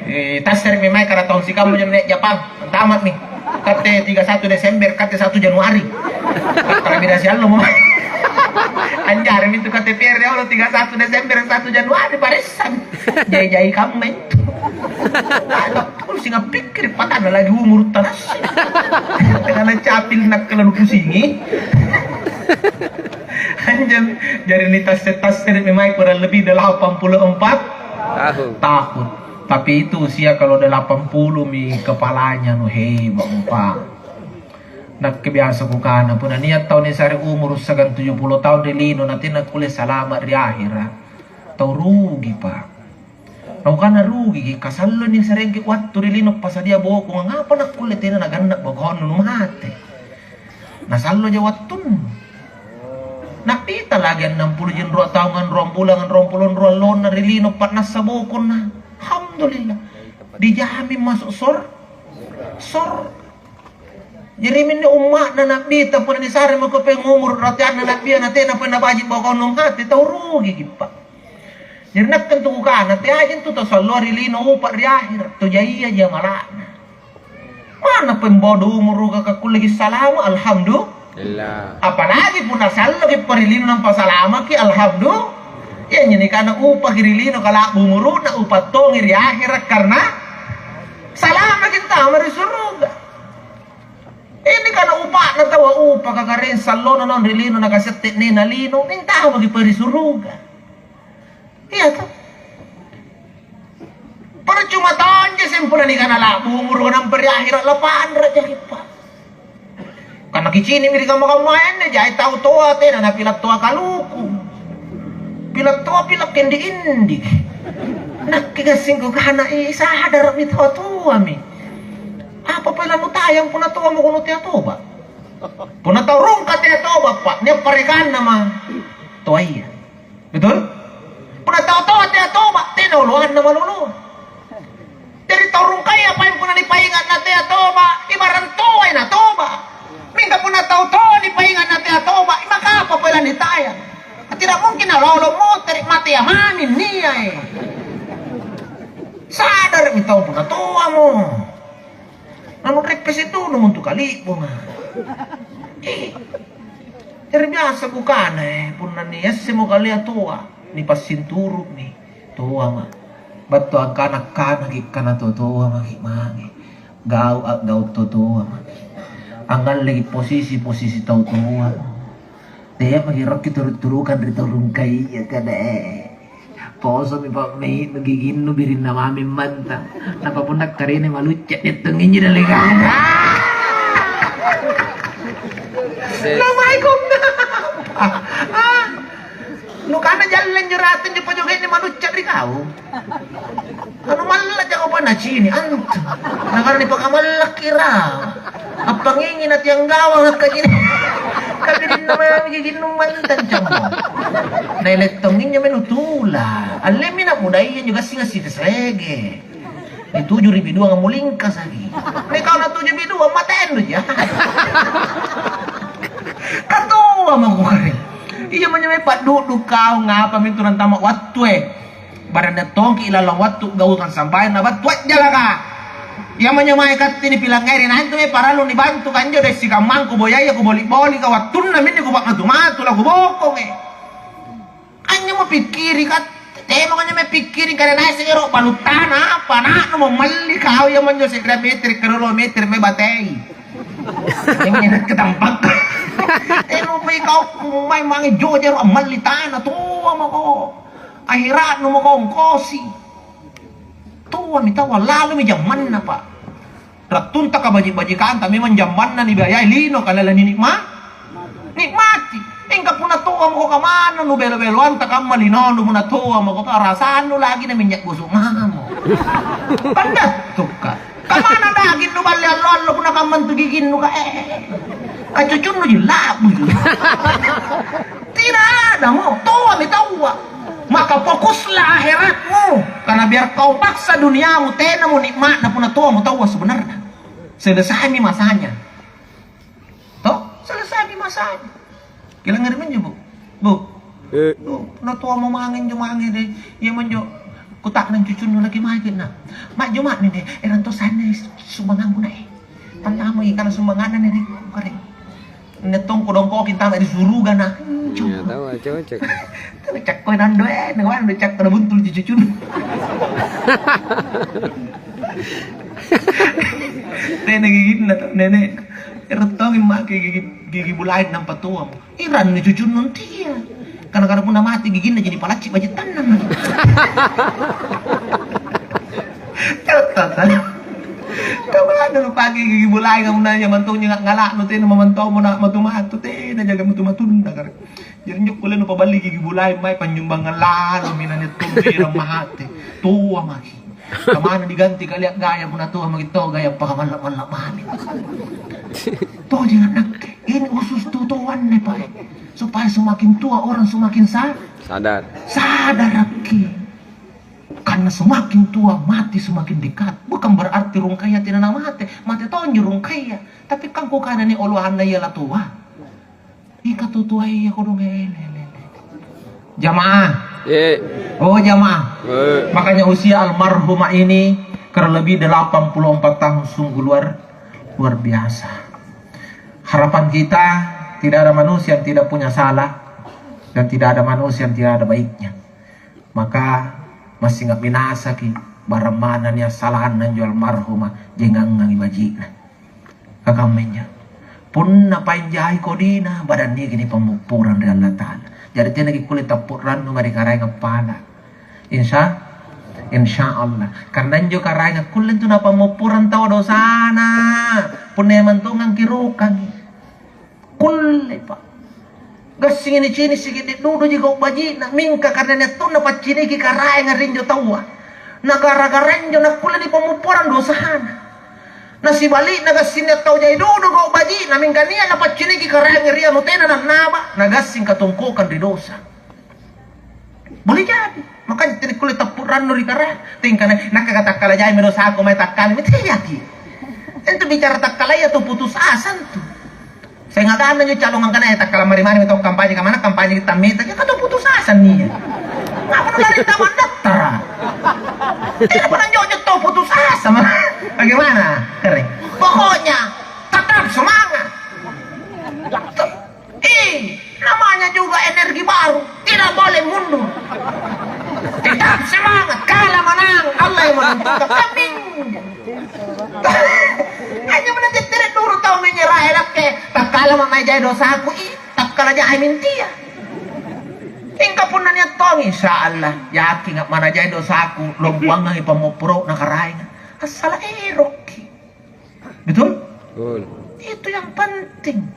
Eh, tassere' memang karena tahun sikamma jam naik Japang. Tamat nih. Kate tiga satu Desember, kate satu Januari. Karena beda siallo mo. Anjari itu K T P R ya Allah, tiga satu Desember, satu Januari, paresan. Jai-jai kamma itu. Ada pun singa pikir, patana lagi umur tanah. Karena capil nak kalau pusingi. Anjing, jari nitasse-tasse memang kurang lebih delapan puluh empat tahun. Tahun. Tapi itu usia kalau delapan puluh mi kepalanya nu hebat, Pak. Nakke biasa kukana, punna nia' tau nisare umuru siagang tuju pulo taung ri lino, na tena kulle salama' ri ahera', tau rugi, Pak. Naukana rugiki, kasallo nisarengki wattu ri lino pasadia bokonga, ngapa nakkulle tena naganna bokonnu numate? Nasalloja wattunnu. Na'bita lagi annang pulo jinroa taunga, ruang bulangan, ruang pulo ruang lonna ri lino pa'nassa bokonna. Alhamdulillah. Dijamin masuk sor-, sor-, Jari minne umma'na Na'bita punna nisare mako peng umuru rateanna Na'bia na tena pung nabaji' bokonnu mate, tau rugiki, Pak. Jari nakke antu kukana, teaji antu tau salloa ri lino upa' ri ahera', tau jaiaji amala'na. Manna peng bodo umuruka kakkulleki salama', alhamdulillah. Apalagi punna salloki pa ri lino nampa salamaki, alhamdulillah. Iyanjo nikana upaki ri lino kala'bu umuru'na, upa' tongi ri ahera' karena salamaki antama ri suruga. Ini kana upa'na taua upa kakareng sallona naung ri lino nakasette nena lino, mintahumaki pari suruga. Iya to? Percuma tonji sempula nikana la'bu umuru nampa ri ahera' lapanra jari pa. Karena kicini'mi ri kamma-kammaya anne jai tau toa tena napila' toa kaluku. Pila' toa pila' kendi-indi. Nakke gassing kukana, eh, sadara'mi tau toami. Apa pole lanutayang punna toa mako nutea toba'? Punna tau rungka tea toba', Pak, nia' parekanna ma toaya. Betul? Punna tau toa tea toba', tena oloanna maloloa. Jari tau rungkaya paeng punna nipainga' natea toba', ibarang toai natoba'. Mingka punna tau toa nipainga' natea toba', maka apa pole lanitayang? Tidak mungkin nalolo motere' matea mami niae. Sadara'mi tau punna toamo. Nanureppesi tunu untu' kali'bonga. Eh, jari biasa kukana, eh, punna niassemo kalea toa, nipassinturu'mi, toama'. Battu angkana-kanaki kana totoa maki' mange. Gau' a'gau' totoa maki'. Angngalleki posisi-posisi tau toa. Tea maki' rokki turu'-turukang ri tau rungkaya kada, eh. Posomi pa'mai'nu giginnu birinna mami mantang. Napa punna karene malucca' nettonginji dalekana. Namaikom napa? Ah, nukana jalleng juratu injo pajoge'ne malucca' ri kau. Anu malla' jako apa nacini' antu. Nakana nipakamallakki ra. Appangingi natianggawang akkacini'. Kabirinna mami giginnu mantang campo. Naelettong injo menu tula. Allemmi na budaya injo gassing assitesrege. Nituju ri biduang mulingkasaki. Ri kau natuju biduang matennu ja. Katoa mako kare. Iya manyamai paddudu kau ngapa mintu nantama wattue. Barang tongki ilalang wattu gaukang sambayang na battu ajjalaka. Iyaminjo mae katte nipilangngeri na intu mae parallu nibantu kanjo dai' sikammangku boyaya kuboli-bolika wattunna minne kupa'matu-matu lakubokongi. Anjo mupikkiri katte, temako anjo mae pikkiri kada naseng ero' baluttana apa ana'nu mo malli kau iyaminjo se're metere' karolo metere' mae batei. Iyaminjo nakke tampakku. Temo pai kau mai mange joja ero' ammalli tana toa mako. Ahera'nu mako ongkosi. Toami taua lalumi jammanna, Pak. Rattunta kabaji'-bajikanta memang jammanna nibiayai lino kalala ninikma-, nikmati. Mingka punna toa mako kamana nubelo-beloanta kamma linonu punna toa mako ka rasannu lagi na minnya' gosok mamo. Pandattukka. Kamana daging nuballe allo-allo punna kamma antu giginnu ka, eh. Kacucunnu ji labu. Tidak ada mo, toami taua. Maka fokuslah akhiratmu. Karena biar kau paksa duniamu, tenamo nikmatna punna toamo taua sebenarnya. Selesaimi masanya. Toh? Selesaimi masanya. Kilangngeri minjo, Bu. Bu. Eh. Duh, natuamo mange injo mange deh. Iya manjo kuta'nang cucunnu laki maki na. Majjo ma'ni deh, erang to sanna sumbangangku na eh. Tantamai kana sumbanganna nih deh, kare. Nettong kodongkoki tama di suruga na. Iya, tahu, cocok. Cakko nando eh, na wanda cakko na buntul cucunnu. Tena giginna to, nene. Erang tongi maki gigi, gigi bulain nampa tuamo. Iranni cucunnu ntia. Kana-kana punna mate giginna jadi palacci baji tannang. Kau mana lu pake gigi bulai kamu nanya mantunya ngalak nu tena mamantomo na matu-matu tena jaga matu-matunna kare. Jadi njo kulle nu paballi gigi bulai mai panyumbangan lalu mina netto mate. Tua maki. Kamana diganti kalia gaya punna tua maki to gaya pakamalla-malla mami. Tojeng nakke, ini usus tutoanne, Pak. Supaya semakin tua orang semakin sa-, Sadar. Sadarakki. Karena semakin tua, mati semakin dekat. Bukan berarti rungkaya tidak mate. Mate tonji rungkaya. Tapi kan kukana ni olohanna ia latua. Ika tutuaia kodong ele, ele, ele. Jamaah. Eh. Oh, jamaah. Eh. Makanya usia almarhumah ini kurang lebih delapan puluh empat tahun, sungguh luar, luar biasa. Harapan kita, tidak ada manusia yang tidak punya salah dan tidak ada manusia yang tidak ada baiknya. Maka masing minasaki barang mana nia salahna injo almarhumah jengangangi baji'na. Kakamma injo. Punna paeng jai kodina, badannia gini pammopporang ri Allata'ala. Jari tena kikkulle tappu rannu mae ri Karaeng appala. Insya, insya Allah. Karena injo Karaeng akkulle intu napammopporang taua dosana. Punna memang tongang kirukangi. Kulle, Pak. Gassing nicini' siki'di' duduji gau' baji'na, mingka karena nia' tonna pacciniki Karaenga ri injo taua. Na gara-gara injo nakkulle nipammopporang dosana. Na sibalikna gassing nia' tau jai dudu gau' baji'na, mingka nia' napacciniki Karaenga ri anu tena nannaba, na gassing katongkokang ri dosa. Boleh jadi. Makanya tena kulle tappu rannu ri Karaeng. Tingkana, nakke katakkala jaimi dosaku mae takkala, mitiaki. Tentu bicara takkalaya tu putus asa tu. Seng aganna injo calon angkana, eh, takkala mari-mari metau kampanye, kamana kampanye tammeta, ya kata putus asa nih. Ngapa nu lari taman dattara? Tidak pernah jauh-jauh tau putus asa mah. Bagaimana? Kere. Pokoknya tetap semangat. Eh, namanya juga energi baru, tidak boleh mundur. Tetap semangat, kalah menang, Allah yang menentukan. Amin. Hanya menang jetere dulu tau menyerah, eh, lakke. Takkala ma'na jai dosaku, ih, takkala jai mintia. Mingka punna nia' tong, insya Allah, yakin ma'na jai dosaku, lompoangangi pammoporo'na Karaenga. Assala erokki. Betul? Betul. Itu yang penting.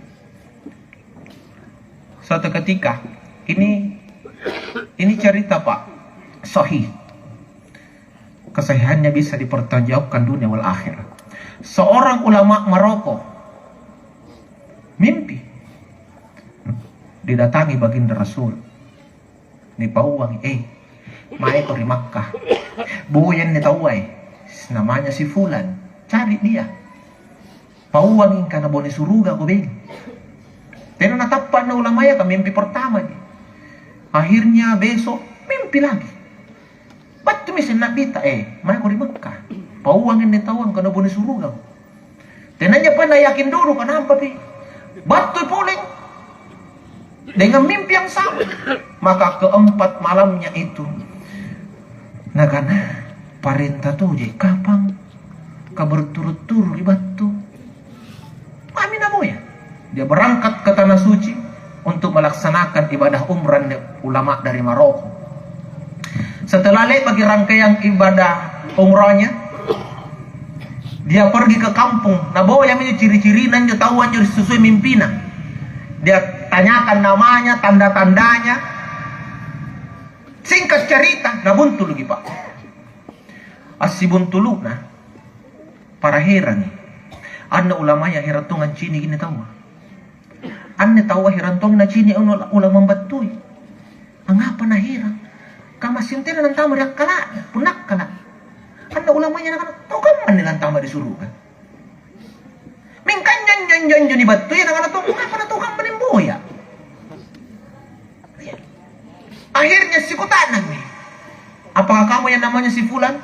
Suatu ketika, ini, ini cerita, Pak, sahih. Kesahihannya bisa dipertanggungjawabkan dunia wal akhir. Seorang ulama Maroko mimpi didatangi baginda Rasul. Nipauangi, "Eh, maeko ri Makkah. Boya anne taua, eh. Namanya si Fulan. Cari dia. Pauangi angkana bone surugako, beng." Tena natappa' anne ulamaya, ka mimpi pertamaji. Akhirnya besok mimpi lagi. Battumi seng na'bita, "Eh, maeko ri Makkah. Pauangi anne taua angkana bone surugako." Tenanjapa nayakin dulu kanapa pi. Battui pole dengan mimpi yang sama. Maka keempat malamnya itu, nakana, "Parenta toje kapang ka berturut-turut ri battu." Mami naboya. Dia berangkat ke Tanah Suci untuk melaksanakan ibadah umrah ulama dari Maroko. Setelah le'baki rangkaiang ibadah umrahnya, dia pergi ke kampung. Naboyami ciri-cirina injo taua anjo sesuai mimpina. Dia tanyakan namanya, tanda-tandanya. Singkat cerita, nabuntuluki, Pak. Assibuntulu'na, para herangi. Anne ulamaya herang tongang cini' anne taua. Anne taua herang tongi nacini' anu ula-, ulama battui. Angngapa naherang? Kamassing tena nantama ri akkala'na, punna akkala'. Anne ulamaya nakana, "Tau kamma anne lantama ri suruga?" Mingka anjo, anjo, anjo, anjo nibattui nakana to, "Angngapa na tau kamma nimboya?" Iya. Akhirnya sikuta'nammi, "Apakah kamu yang namanya si Fulan?"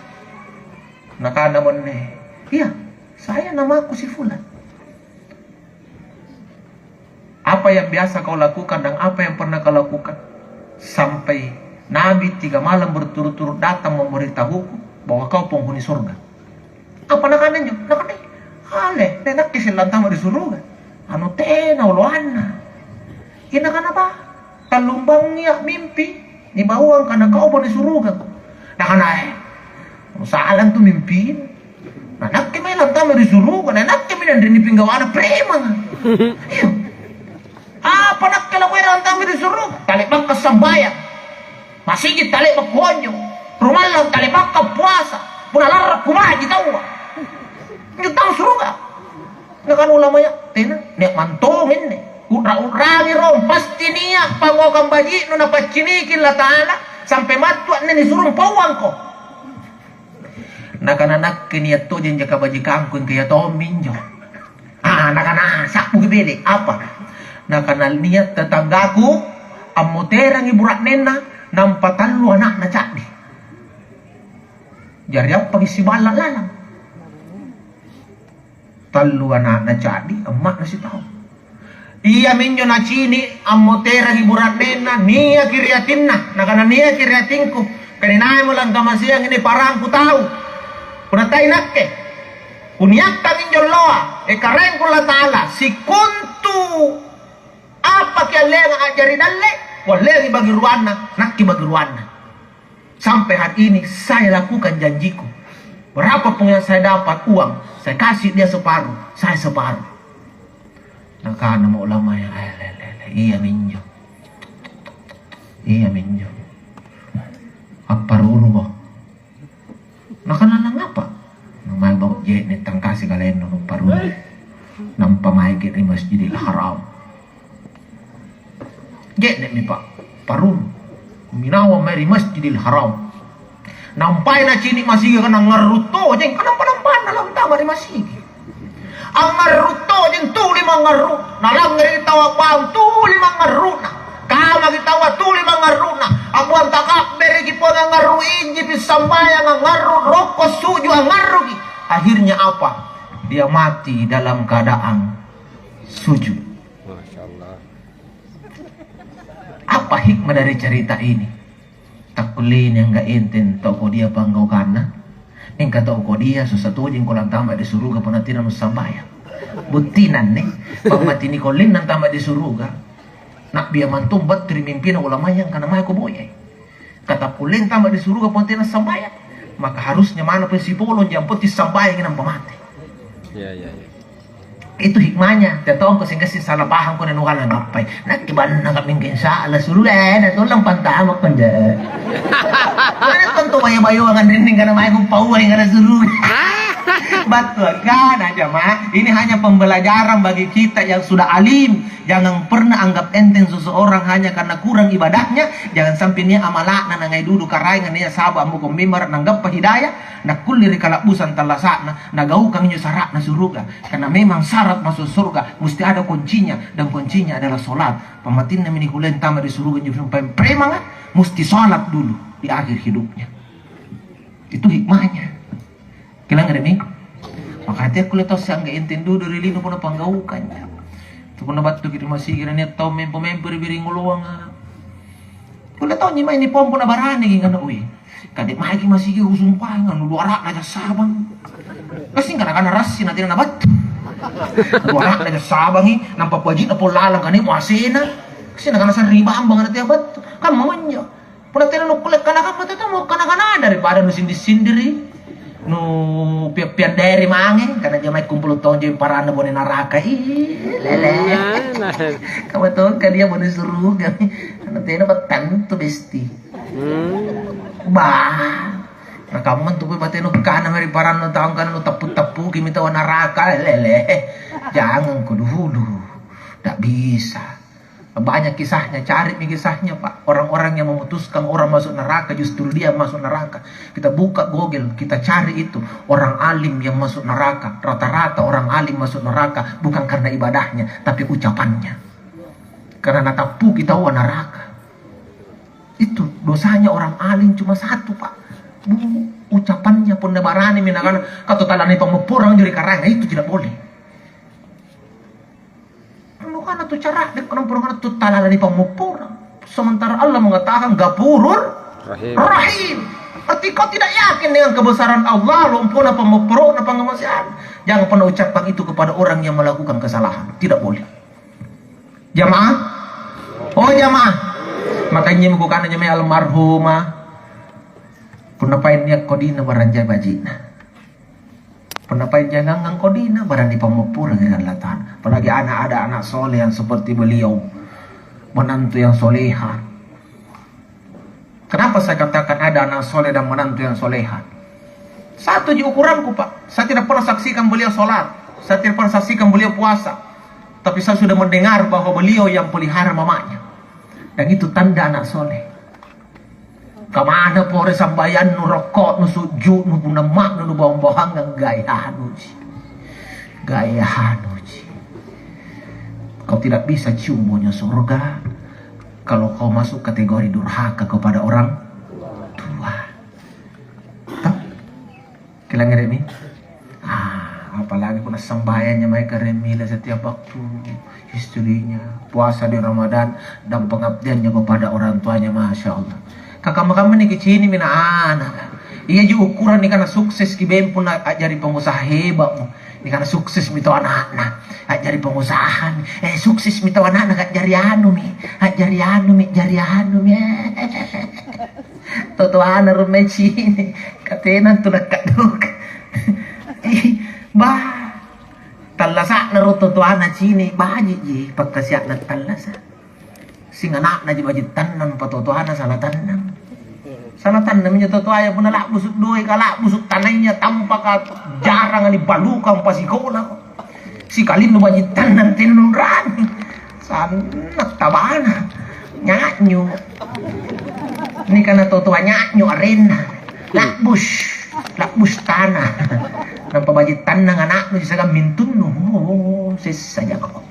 Nakana monne, "Iya, saya namaku si Fulan." "Apa yang biasa kau lakukan dan apa yang pernah kau lakukan sampai Nabi tiga malam berturut-turut datang memberitahuku bahwa kau penghuni surga?" Apa nakana injo? Nakana, "Ale, nia' nakke siallantama ri suruga. Anu tena oloanna." Ia nakana, "Apa?" "Tallumbangngi a'mimpi, nibawang kana kau penghuni suruga." Nakana, "Eh, sala antu mimpina. Na nakke mae lantama ri suruga, na nakke mae anrinni pinggawana premanga." Iya. "Apa nakke lakuerang antama ri suruga? Tale'baka sambayang. Masigi tale'ba kuonjo. Rumallang tale'baka puasa. Punna larra kubaji taua. Injo tau suruga." Nakana ulamaya, "Tena, nia' mantong inne. U'ra-u'rangi rong, pasti nia' pangngaukang baji'nu napacciniki Allata'ala, sampai mattu anne nisuro mpauangko." Nakana, "Nakke nia' tojeng ja kabajikangku, engka ia tommi injo." Ah, nakana, "Sa'buki bede', apa?" Nakana, "Nia' tetanggaku ammoterangi bura'nenna, nampa tallu ana'na ca'di." Jari appaki siballa' lalang. Tallu ana'na ca'di, amma'na sitaung. Iaminjo nacini' ammoterangi bura'nenna, niaki ri atinna, nakana, "Niaki ri atingku, kana inaimo langkamaseang ini parangku tau. Punna tai nakke, kuniakkang injo alloa, e Karaengku Allata'ala, sikontu apa kialleanga a'jari dalle', kualleangi bagi ruanna, nakke bagi ruanna." Sampai hari ini saya lakukan janjiku. Berapa pun yang saya dapat uang, saya kasih dia separuh, saya separuh. Nakanamo ulamaya, "Eh, le, le, le, iaminjo. Iaminjo. Apparuruko." Nakana, "Nangapa?" "Namai bau je'ne' tangkasi kalennu, apparuruko. Nampa maeki ri Masjidil Haram." Je'ne'mi, Pak, paruru. Kuminawang mae ri Masjidil Haram. Nampai nacini' masiga kana ngarru' tojeng, kanampa-nampanna lantama ri masigi. Angngarru' tojeng, tuli mangngarru'. Nalangngereki taua baung, tuli mangngarru'na. Kamaki taua, tuli mangngarru'na. A'buang takabbereki Puang, angngarru' injipi sambayang, angngarru' rokko suju', angngarru'ki. Akhirnya apa? Dia mati dalam keadaan sujud. Masya Allah. Apa hikmah dari cerita ini? Takkulleai niangga' enteng tau kodia panggaukanna. Mingka tau kodia susa tojengko lantama ri suruga punna tena nussambayang. Buttina anne, pammati nikollinna antama ri suruga. Na'bi amantong battu ri mimpina ulamaya angkana mae kuboyai. Ka takkulle antama ri suruga punna tena sambayang. Maka harusnya manna pole sipolong, jang penting sambayangi nampa mate. Iya, iya, iya. Itu hikmahnya, tetongko sing gassing salah pahang ko nanukana ngappai. Nakke bannaka mingka insya Allah suruga, eh, natollang pantama konja. Mana tonto bayo-bayoang anrinni kana mae kupaua kana suruga. Battu akkana jama, ini hanya pembelajaran bagi kita yang sudah alim. Jangan pernah anggap enteng seseorang hanya karena kurang ibadahnya. Jangan sampai nia' amala'na nangai dudu karaenga nia' saba' ammokong mimbara' nanggappa hidayah, nakkulle ri kala'busang tallasa'na, nagaukang injo sara'na suruga. Karena memang syarat masuk surga mesti ada kuncinya, dan kuncinya adalah sholat. Pammatinna mi nikulle antama ri suruga injo sumpaeng premanga, mesti sholat dulu di akhir hidupnya. Itu hikmahnya. Kilangngeremi? Maka hati kulle tau siangga enteng dudu ri lino punna panggaukang. Tu punna battuki ri masigi na nia' tau mempo-mempo ri biring oloanga. Kulle tau nyi mae nipompo na baraniki ngana, "Ui, kade' maeki masigi kusumpaenga, nu luara'na ja sabang." Gassing kana-kana rassi na tena nabattu. Luara'na ja sabangi, nampa puaji'na pole lalang kani mo asena. Gassing nakana sarri bambang na tea battu. Kamma manjo. Punna tena nukkulle kana-kana tau tamo kana-kana daripada nusindi-sindiri. Nu pia-, piandere mange, karena dia mae kumpulu tonjo paranna bone naraka. Ih, lele. Nah, nah. Kamu tongka dia bone suruga. Karena tena battantu besti. Hmm. Bah. Nakamma tu pue batenu kana meri parannu taung kana nu tappu-tappuki mi tau naraka, lele. Jangan ko dulu. Tak bisa. Banyak kisahnya, cari mi kisahnya, Pak. Orang-orang yang memutuskan orang masuk neraka, justru dia masuk neraka. Kita buka Google, kita cari itu. Orang alim yang masuk neraka, rata-rata orang alim masuk neraka bukan karena ibadahnya, tapi ucapannya. Karena natappuki taua neraka. Itu dosanya orang alim cuma satu, Pak. Bu, ucapannya punna baranimi nakana, "Kau tala nipammopporang anjo ri Karaenga," itu tidak boleh. Anu kana tu cara dek nampa kana tu tala nipammopporang. Sementara Allah mengatakan Ghafurur Rahim. Rahim. Berarti kau tidak yakin dengan kebesaran Allah, lompona pammopporona, pangngamasean. Jangan pernah ucapkan itu kepada orang yang melakukan kesalahan. Tidak boleh. Jamaah? Oh, jamaah. Makanya mukukana jamai almarhumah. Punna paeng nia' kodina barang jai baji'na. Punna paeng jangangang kodina barang nipammopporang ri Allata'ala. Apalagi anak, ada anak soleh yang seperti beliau. Menantu yang soleha. Kenapa saya katakan ada anak soleh dan menantu yang soleha? Satu ji ukuranku, Pak. Saya tidak pernah saksikan beliau sholat. Saya tidak pernah saksikan beliau puasa. Tapi saya sudah mendengar bahwa beliau yang pelihara mamanya. Dan itu tanda anak soleh. Kamana pore sambayannu, rokko'nu, sujju'nu, punna ma'nu, nubawang-bawangang, gaya anuji. Gaya anuji. Kau tidak bisa cium baunya surga kalau kau masuk kategori durhaka kepada orang tua. Toh? Kilangngeremi? Ah, apalagi punna sambayang jamai karaeng mile setiap waktu, istrinya, puasa di Ramadan, dan pengabdiannya kepada orang tuanya, Masya Allah. Kakamma-kamma nikicini'mi na anak. Iaji ukuran nikana sukses kibeng punna a'jari pengusaha hebatmo. Nikana suksesmi tau anakna. A'jari pengusahami. Eh, suksesmi tau anakna, a'jari anumi. A'jari anumi, a'jari anumi. Totoana rummai cini', katena antu nakka'dukang. Ih, bah, tallasa'na ro totoana cini', baji'ji pakkasia'na tallasa'. Sing ana'naji baji' tannang, patotoana sala tannang. Sala tannang minjo totoaya punna la'busu' doeka, la'busu' tanaya, tampaka jaranga nibalukang pasikolako. Sikalinnu baji' tannang tena nunrani. Sanna' tabana. Nya'nyu. Nikana totoa nya'nyu arenna. La'bus. La'bus tana. Nampa baji' tannang ana'nu siagang mintunnu. Oh, sessa jako.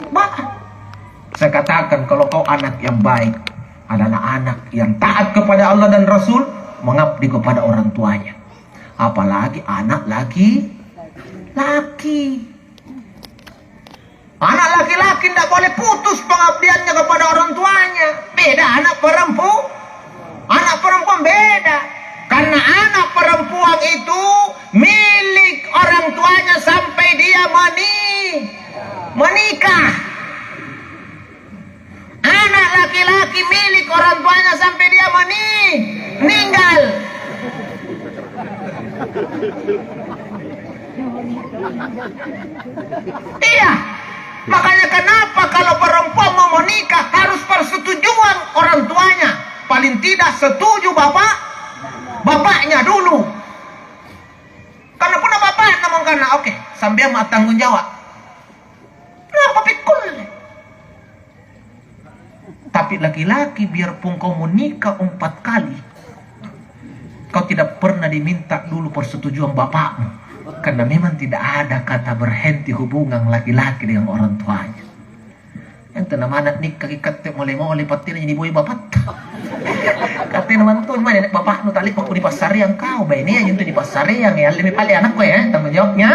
Bah. Saya katakan kalau kau anak yang baik adalah anak yang taat kepada Allah dan Rasul, mengabdi kepada orang tuanya. Apalagi anak laki-laki. Anak laki-laki ndak boleh putus pengabdiannya kepada orang tuanya. Beda anak perempu-, anak perempuan beda. Karena anak perempuan itu milik orang tuanya sampai dia meni-, menikah. Anak laki-laki milik orang tuanya sampai dia meni-, meninggal. Iya. Makanya kenapa kalau perempuan mau menikah harus persetujuan orang tuanya. Paling tidak setuju bapak, bapaknya dulu. Karena punna bapakna mangkana, "Oke, sampeang mau tanggung jawab." Kenapa pikkulle? Tapi laki-laki, biarpun kau menikah empat kali, kau tidak pernah diminta dulu persetujuan bapakmu. Karena memang tidak ada kata berhenti hubungan laki-laki dengan orang tuanya. Yang tenang mana nikah katte mole-mole pattena jadi boy bapatta. Katte mantu mana bapaknu tali pakku dipassareang kau, baine aja itu dipassareang ya, lebih paling anakku ya, tanggung jawabnya.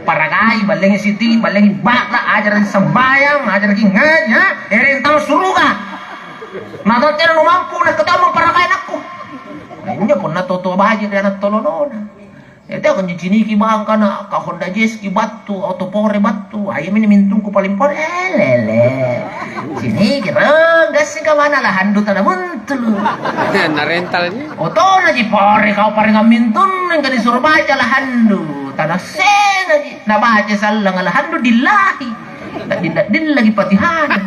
Paragai, ballengi siti, ballengi ba'la, ajaraki sambayang, ajaraki ngaji, ya. Ereng tau suruga. Maka tena nu mampu na ketau memparakai anakku. Nah, injo punna toto baji ri anak tololona. Ya teko njiciniki bangkana ka Honda Jazz ki battu, auto pore battu. Ayo mini mintungku paling pore. Eh, lele. Ciniki ro, gassing ka mana lahandu tana muntulu. Na rental ji. Otona ji pore kau parengang mintunnu, engka disuruh baca lahandu. Tana sena ji. Nabaca sallang lahandu dillahi. Dilla-dilla lagi Fatihana.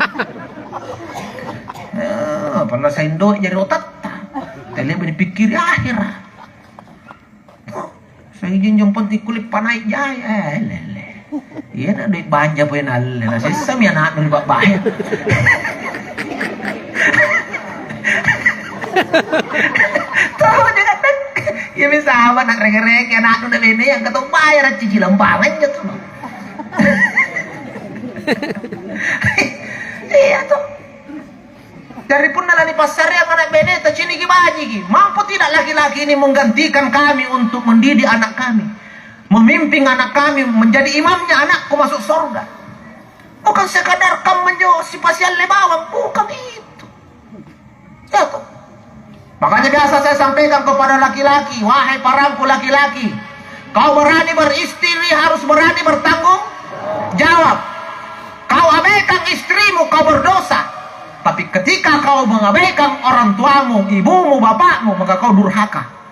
Eh, pernah saindo jari otatta. Tele dipikkiri akhirat. Saijing jong penting kulit panai jai, eh, lele. Iya na duit banja poe nalle, na sessami anaknu ri babbae. Tahu jangan tak. Iya bisa apa nak reke-reke anaknu na bene yang ketong bayar cicilan bangan jatuh. Iya tuh. Jari punna lanipassareang ana' beneta, ciniki bajiki. Mampu tidak laki-laki ini menggantikan kami untuk mendidik anak kami? Memimpin anak kami menjadi imamnya anakku masuk sorga. Bukan sekadar kam menjo sipasialle bawang, bukan itu. Ya toh? Makanya biasa saya sampaikan kepada laki-laki, "Wahai parangku laki-laki, kau berani beristri harus berani bertanggung jawab. Kau abaikan istrimu, kau berdosa. Tapi ketika kau mengabaikan orang tuamu, ibumu, bapakmu, maka kau durhaka."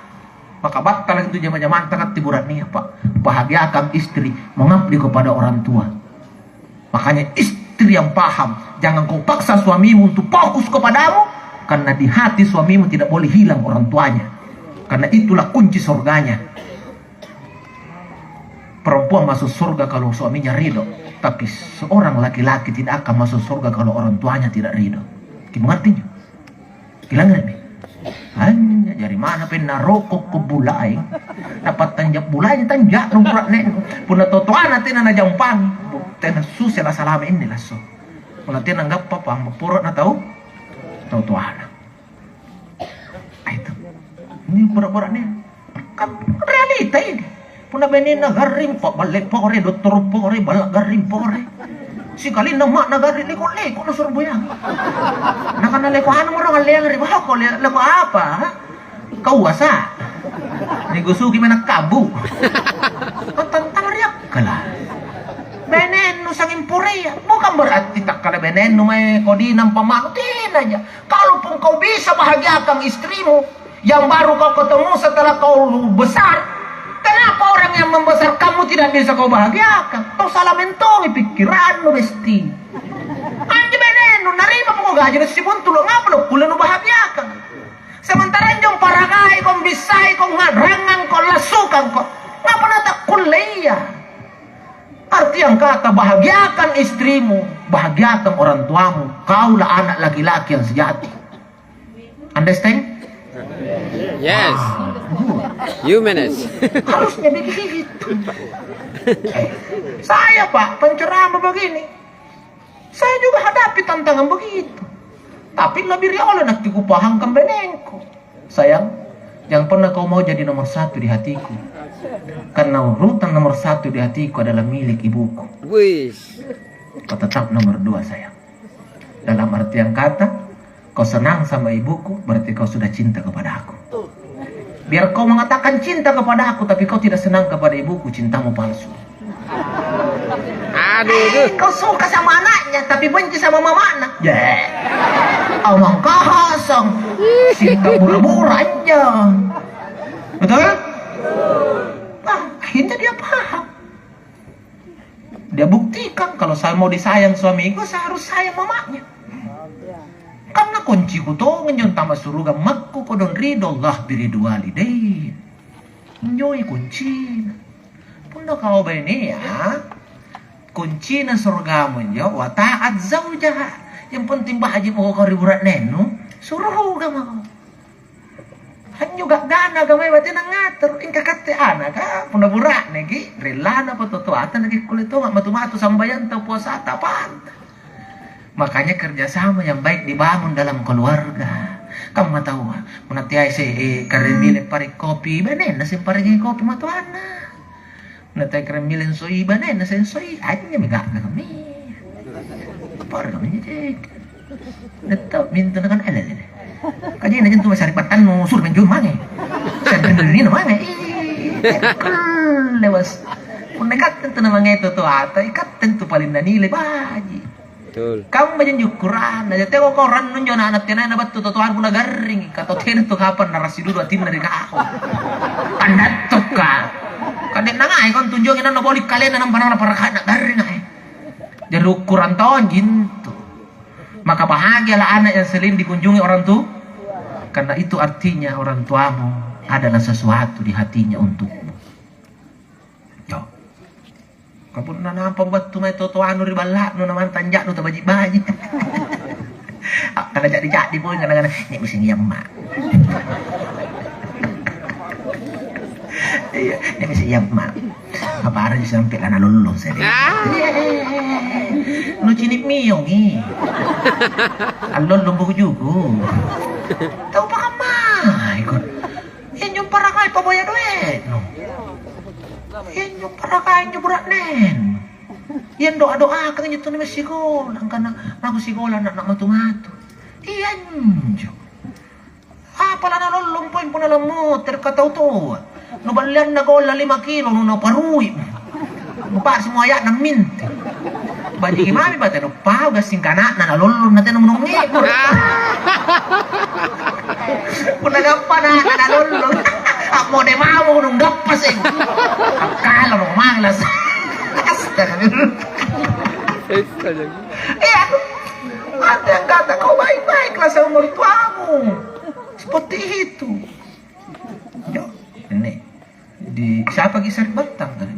Maka battala' itu jama-jamanta katti bura'nea, Pak. Bahagiakan istri, mengabdi kepada orang tua. Makanya istri yang paham, jangan kau paksa suamimu untuk fokus kepadamu, karena di hati suamimu tidak boleh hilang orang tuanya. Karena itulah kunci surganya. Perempuan masuk surga kalau suaminya ridho, tapi seorang laki-laki tidak akan masuk surga kalau orang tuanya tidak ridho. Kimengertinya? Kilangngerimi? Hanya jari mana penna rokokko bulaeng, napattanja bulaeng tanja rung bura'ne. Punna totoana tena najampangi, tena susah la salama inni lasso. Punna tena anggappa pammapporo na tau, tau toana. Ah, itu. Ini pura-pura nih. Kan realita ini. Punna benena garring, pa'balle pore, dottoro pore, balla garring pore. Sikalinna ma'na garring, leko-leko na surboyang. Nakana leko anu moro ngalleang ri bako, le-, leko apa? Ha? Kau asa? Nigusuki menang kabu. Tantang riakkala. Benennu sanging purea. Bukan berarti takkala benennu mae kodi nampa ma'nu, tenaja. Kalaupun kau bisa bahagiakan istrimu yang baru kau ketemu setelah kau besar, kenapa orang yang membesarkanmu tidak bisa kau bahagiakan? Kau salah mentongi pikirannu, Besti. Anjo benennu, narima mako gaji na sibuntulo, ngapa lo kulle nubahagiakan? Sementara injo paragai kong, bissai kong, nganrangang kong, lassukang kong, ngapa natakkulle iya? Arti yang kata, bahagiakan istrimu, bahagiakan orang tuamu, kaulah anak laki-laki yang sejati. Understand? Yes. You manage. Harusnya begitu. Eh, saya, Pak, penceramah begini. Saya juga hadapi tantangan begitu. Tapi lebih riolo nakke kupahamkan benengku. Sayang, jangan pernah kau mau jadi nomor satu di hatiku. Karena urutan nomor satu di hatiku adalah milik ibuku. Wis. Kau tetap nomor dua, sayang. Dalam artian kata, kau senang sama ibuku, berarti kau sudah cinta kepada aku. Biar kau mengatakan cinta kepada aku, tapi kau tidak senang kepada ibuku, cintamu palsu. Aduh, duh. Kau suka sama anaknya, tapi benci sama mamana. Ya. Omong kosong. Cinta bura-bura aja. Betul? Nah, akhirnya dia paham. Dia buktikan kalau saya mau disayang suamiku, saya harus sayang mamanya. Karena kunciku tong injo antama suruga, makku kodong ridho Allah biridu walidain. Injoi kuncina. Punna kau bainea, kuncina surgamu injo, wa ta'at zaujaha. Yang penting baji mako kau ri bura'nenu, suruga mako. Anjo ga'gana gamai batena ngatur, ingka katte anaka, punna bura'neki, rellana patotoata nakikkulle tonga matu-matu sambayanta, puasata, apanta. Makanya kerjasama yang baik dibangun dalam keluarga. Kamma taua, punna teai se, eh, karemile pare kopi, benenna se parengi kopi matuanna. Punna teai karemile soi, benenna se soi, anjami ga'ga kami. Pare kami cek. Netta mintu nakan ele ele. Kajina jentu masari pattannu, sur menjun mange. Sen tendenina mange. Ih, lewas. Punna ikatte tu namange tu ata, ikatte tu paling nanile baji. Betul. Kamma janji ukuranna, ja teko kau rannu njo na anak tenai na battu totoanku na garring, ka tau tena tu kapang narasi dulu atinna ri kau. Kandattukka. Kande nangai kau tunjongi nanna boli kalena nampa nana parakana garring ai. Jadi ukuran tonji intu. Maka bahagialah anak yang sering dikunjungi orang tua, karena itu artinya orang tuamu adalah sesuatu di hatinya untukmu. Yo. Kapunna nampa battu mae totoanu ri balla'nu namanta anja'nu tabaji-baji. Akkana jadi-jadi pole ngana-ngana, "Nek musim iya, Mak." Iya, ini si Yamma. Apa areng sampai lana lollong saya. Ah. Nu cini' miongi. Allollong buku juku. Tau pakamai kok. Iya nyumpara kai pabaya doe'nu. Iya nyumpara kai nyubura' nen. Iya doa-doa kan itu namanya sikola. Angkana aku sikola anak matu-matu. Iya njo. Apa lana lollong poeng punna lammotere' ka tau toa. Nuballianna golla lima kilo, nunaparui. Nupasi mo aya'na minti. Bajiki mami bate nupau gassing kana'na nalollong natena munungi. Punna gappa na nalollong. Ammode mamo nunggappa seng. Akkala mo manglas. Astagfirullah. Iya. Ada yang kata kau baik-baiklah sama mertuamu. Seperti itu. Yo, ini di siapa ki sari'battang tadi?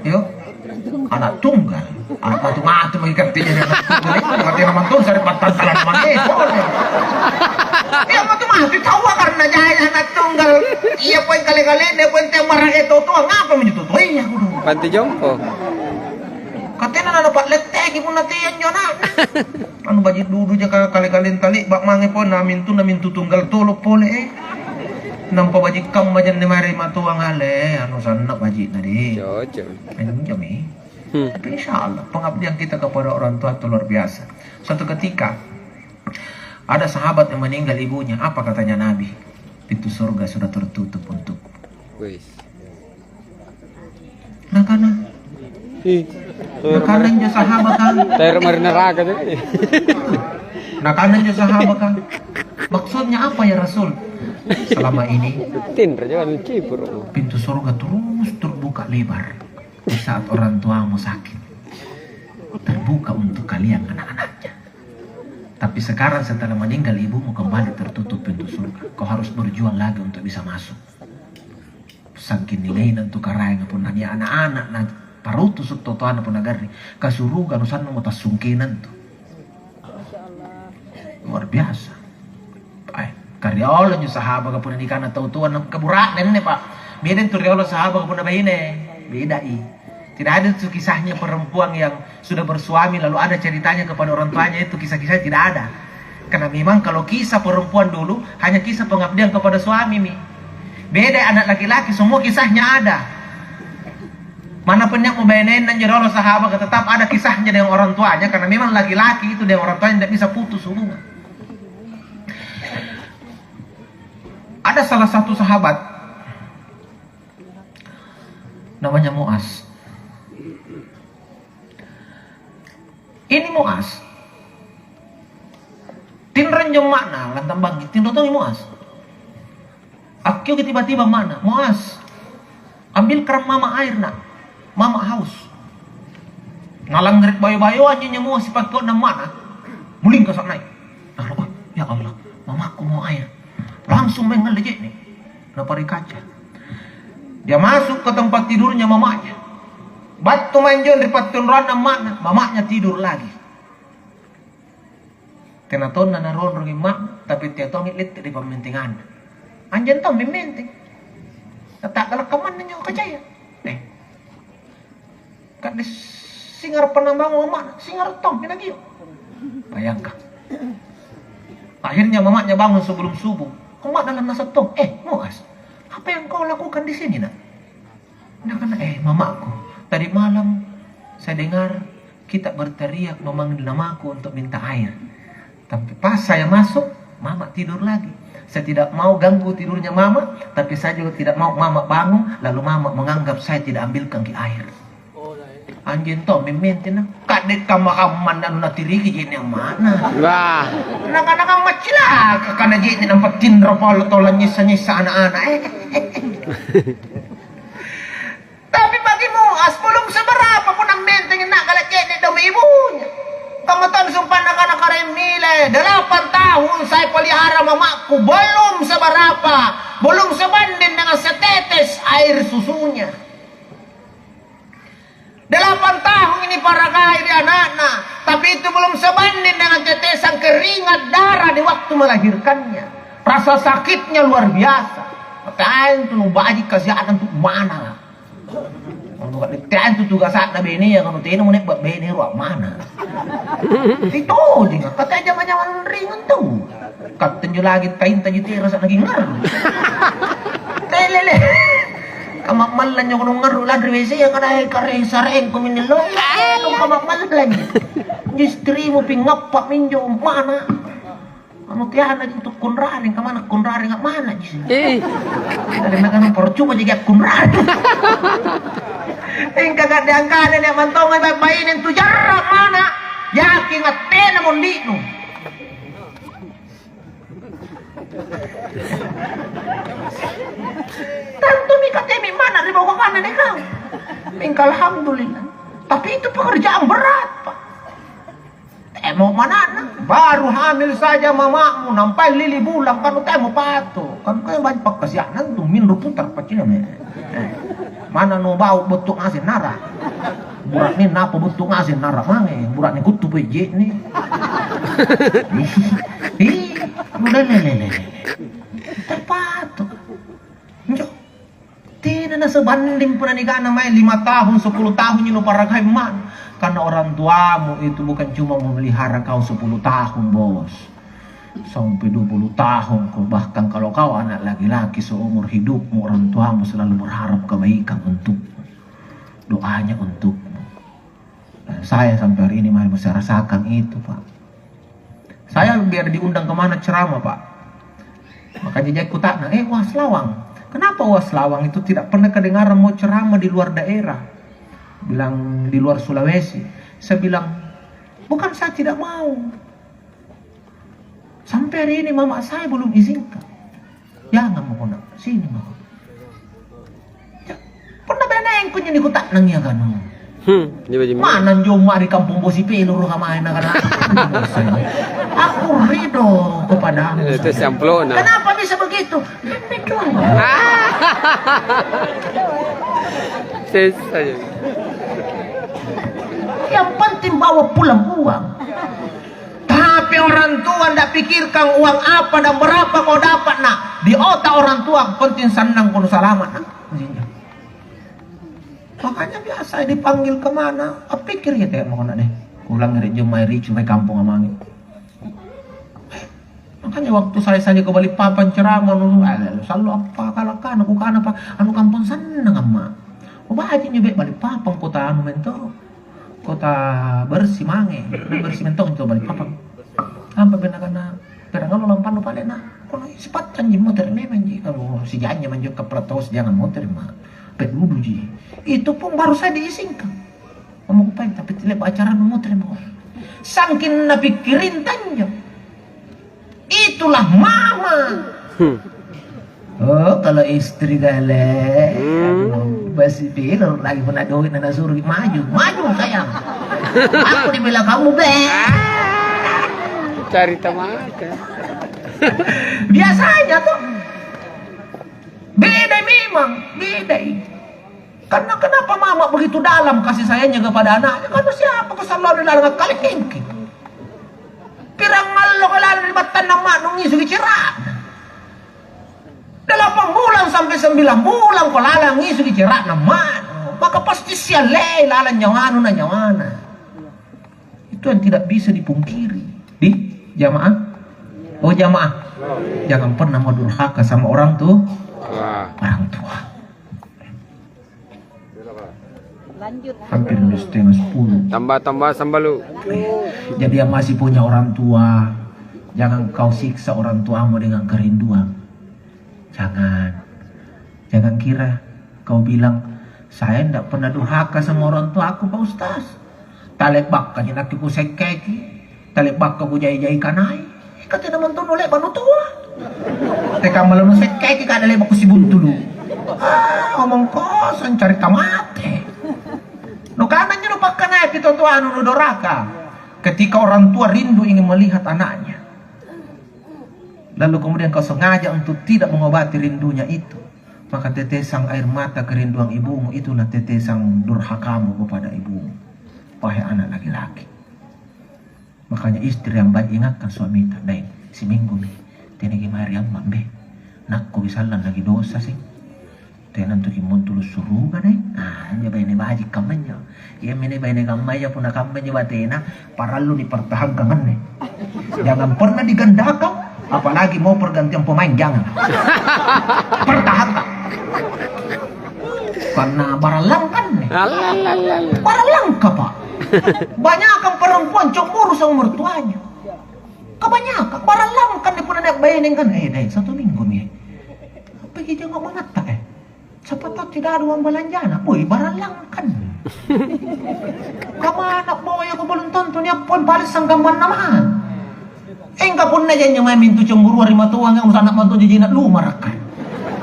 Yo, anak tunggal. Anak matu-matu maki katanya anak tunggal. Katanya memang tuh sari'battang talang maki. Iya matu-matu tahu karena jaya anak tunggal. Iya poeng kale-kale dia poeng tembara itu tuh ngapa menjutu tuh iya kudu. Panti jompo. Katena na napa'letteki punna tea anjo ana'na. Anu baji' dudu jaka kale-kalenta le'ba' mange pole namintu, namintu tunggal tolo pole, eh. Nampa baji' kamma janne mae ri matoang ale, anu sanna' baji'na deh. Cocok. Anjomi. Hmm. Tapi insya Allah pengabdian kita kepada orang tua itu luar biasa. Suatu ketika ada sahabat yang meninggal ibunya, apa katanya Nabi? Pintu surga sudah tertutup untukku. Wes. Nakana. Ih. Nakana injo sahabaka. Taero mari neraka tuh. Nakana injo sahabaka. Maksudnya apa ya Rasul? Selama ini. Tinro jangan cipur. Pintu surga terus terbuka lebar di saat orang tuamu sakit. Terbuka untuk kalian anak-anaknya. Tapi sekarang setelah meninggal ibumu kembali tertutup pintu surga. Kau harus berjuang lagi untuk bisa masuk. Sangking nilaina antu Karaenga punna nia' ana'-ana' na parutusu' totoanna punna garring, ka suruga nusannumo tassungkena antu. Luar biasa. Ai, kariolo anjo sahabaka punna nikana tau toa na kabura'ne anne, Pak. Beda antu riolo sahabaka punna baine. Bedai. Tidak ada tu kisahnya perempuan yang sudah bersuami lalu ada ceritanya kepada orang tuanya itu kisah-kisahnya tidak ada. Karena memang kalau kisah perempuan dulu hanya kisah pengabdian kepada suami mi. Beda anak laki-laki semua kisahnya ada. Mana punya mau bayanenna anjo riolo sahabat tetap ada kisahnya dengan orang tuanya karena memang laki-laki itu dengan orang tuanya tidak bisa putus hubungan. Ada salah satu sahabat namanya Muas. Ini Muas. Tinro anjo amma'na, lantambangi, tinro tongi Muas. Akkioki tiba-tiba amma'na, "Muas, ambilkan mama air, Nak. Mama haus." Nalangngerek bayo-bayoa anjo Muas sipakkio'na amma'na. Mulingkasa' nai'. Nakana, "Oh, ya Allah, mamaku mau air." Langsung mae ngalle je'ne'. Napare kaca. Dia masuk ke tempat tidurnya mamanya. Battu mae anjo ri pattinroanna amma'na, mamanya tidur lagi. Tena tonna naronrongi amma'na, tapi tea tongi lette ri pammentinganna. Anjo tommi menteng. Nata'gala' kammanna anjo kacaya. Eh. Ka'de singara' pannang bangung amma'na, singara' tommi nakio'. Bayangkan. Akhirnya mamanya bangun sebelum subuh. Amma'na lannasa' tong. "Eh, Muas, apa yang kau lakukan di sini, Nak?" Nakana, "Eh, mamaku, tadi malam saya dengar kita berteriak memanggil namaku untuk minta air. Tapi pas saya masuk, mama tidur lagi. Saya tidak mau ganggu tidurnya mama, tapi saya juga tidak mau mama bangun, lalu mama menganggap saya tidak ambilkan ki air." Anjing to, memmente na. Ka'de kamma-kammanna anu natiriki je'ne' amma'na. Wah. Nakana macilaka kana je'ne' nampa tinro polo tola nyessa-nyessa ana'-ana'. Eh. Tapi bagi Muas, belum seberapa pun ammentengi na'gala' je'ne' dong ibunya. Kamma tong sumpa'na kana Karaeng Mile, delapan tahun saya pelihara mamaku, belum seberapa, belum sebanding dengan setetes air susunya. Delapan tahun ini paragai ri ana'na, tapi itu belum sebanding dengan tetesan keringat darah di waktu melahirkannya. Rasa sakitnya luar biasa. Tantu nubaji' kasia'na tu mana. Anu ka'de tantu tugasa'na benea, kanu tena mune'ba bene ro ammana. Sitojeng, kata jama-jamang ringang tau. Katte anjo lagi tainta ji terasa lagi ngarru. Telele. Kama'mallang njo kono ngarru lanri W C ya, kada kare sareng ko minne lo. Kama'mallang. Istrimu pingappa minjo mana. Anu tiana ji tu konrareng, kamana konrareng, mana ji? Eh. Dari mekana percuma ji konrareng. Engka ka'de angkana nia' mantonga bai-, baine tu jarra' mana? Yakin tena mondinu. Tantu mika temi mana ri bokokana deh kau. Mingka alhamdulillah. Tapi itu pekerjaan berat, Pak. Temo mana'na, baru hamil saja mamamu, nampai lili bulang, kanu temo pato. Kan kau banyak pakkasia'na tu minro putar paccinna me. Eh, mana no bau bottu ngaseng nara. Bura'ne napa bottu ngaseng nara mange, bura'ne kuttu pejje'ne. Ih, ih, lelelelele. Terpato. Njo. Tena nasebanding punna nikana mae lima tahun, sepuluh tahun nuparakai ma. Karena orang tuamu itu bukan cuma memelihara kau sepuluh tahun, Bos. Sampai dua puluh tahun kau, bahkan kalau kau anak laki-laki seumur hidupmu, orang tuamu selalu berharap kebaikan untukmu. Doanya untukmu. Dan saya sampai hari ini masih rasakan itu, Pak. Saya biar diundang kemana ceramah, Pak. Makanya jadi kutanya, "Eh, Uas Lawang, kenapa Uas Lawang itu tidak pernah kedengaran mau ceramah di luar daerah? Bilang di luar Sulawesi." Saya bilang, "Bukan saya tidak mau. Sampai hari ini mama saya belum izinkan." Jangan mako, nak. Sini mako. Ya, punna benengku nyini kuta'nang ya kan. Hmm, dia baju mana? Mana jomma ri kampung bosi pelu ro kamae na kana. Aku ridho kepadamu. Itu samplona. Kenapa bisa begitu? Lembek doang. Ses aja. Yang penting bawa pulang uang. Tapi orang tua ndak pikirkan uang apa dan berapa kau dapat, nak. Di otak orang tua, penting sannang kono salamat, nak. Makanya biasa dipanggil kemana, appikir ya teh mau deh. Kulang ri jumai ricu ri kampung amangi. Makanya waktu saya saja ke Balikpapan ceramah, nu, eh, selalu apa kalakana, kukana, "Pak, anu kampung sannang, Amma." Oh, baji nyo be Balikpapan, kota anu mento. Kota bersih mange, bersih mentong itu Balikpapan. Apa bena kana perang anu lampannu pale na, kono sipattanji motere memang ji, kalau sijanya manjo kapra tau sijangan motere ma, pedudu ji. Itu pun baru saya diizinkan. Ngomong pai, tapi tidak acara motere mo. Sangkin napikirin tanjo. Itulah mama. Hmm. Oh, kalau istri gale, hmm, basi pilo lagi punna doe' na nasuro maju, maju sayang. Aku di belakangmu, be. Carita maka. Biasanya tuh. Beda memang, beda. Karena kenapa mama begitu dalam kasih sayangnya kepada anaknya? Karena siapa kesalloanna ri laleng akkalengki? Pirang allo ko lalang ri battanna amma'nu ngisuki cera'na. Delapan bulan sampai sembilan bulan ko lalang ngisuki cera'na amma'nu. Maka pasti siallei lalang nyawanu na nyawana. Itu yang tidak bisa dipungkiri. Di jamaah? Oh, jamaah. Jangan pernah mau durhaka sama orang tu, orang tua. Hampir setengah sepuluh. Tambah-tambah sambalu. Jadi yang masih punya orang tua, jangan kau siksa orang tuamu dengan kerinduan. Jangan. Jangan kira kau bilang, "Saya ndak pernah durhaka sama orang tuaku, Pak Ustaz. Tale'bakkaji nakke kusekkeki, tale'bakka kujai-jai kanai." Ka tena mentong nule'ba nutoa. Tekamma lanusekkeki kana le'ba kusibuntulu. Ah, omong kosong, carita mate. Nukana anjo nupakkanai pi totoanu nudoraka. Ketika orang tua rindu ingin melihat anaknya, lalu kemudian kau sengaja untuk tidak mengobati rindunya itu, maka tetesang air mata kerinduan ibumu itulah tetesang durhakamu kepada ibumu, wahai anak laki-laki. Makanya istri yang baik ingatkan suamita, "Dai, siminggu mi, tenaki mae ri amma, be. Nakkuki sallang lagi dosa sih. Tena antu kimmontulu suruga deh. Ah, injo baine baji kammanya. Iya mene baine kammaya punna kammanya batena parallu dipertahankan anne. Jangan pernah digandakang, apalagi mau pergantian pemain, jangan. Pertahankan. Karena barallangkan nih. Barallangka, Pak. Banyak perempuan cemburu sama mertuanya. Kebanyakan barallangkan nih punna nia' baine kan. Eh, deh, satu minggu mi. Pergi jenguk mamatta, eh. Siapa tahu tidak ada uang belanjana. Woi, barallangkan. Kamana boya ko belum tentu nia' poeng bales sangkammanna mah. Engka punna janji mae mintu cemburua ri matoang, usana mantu jajina lumarakka.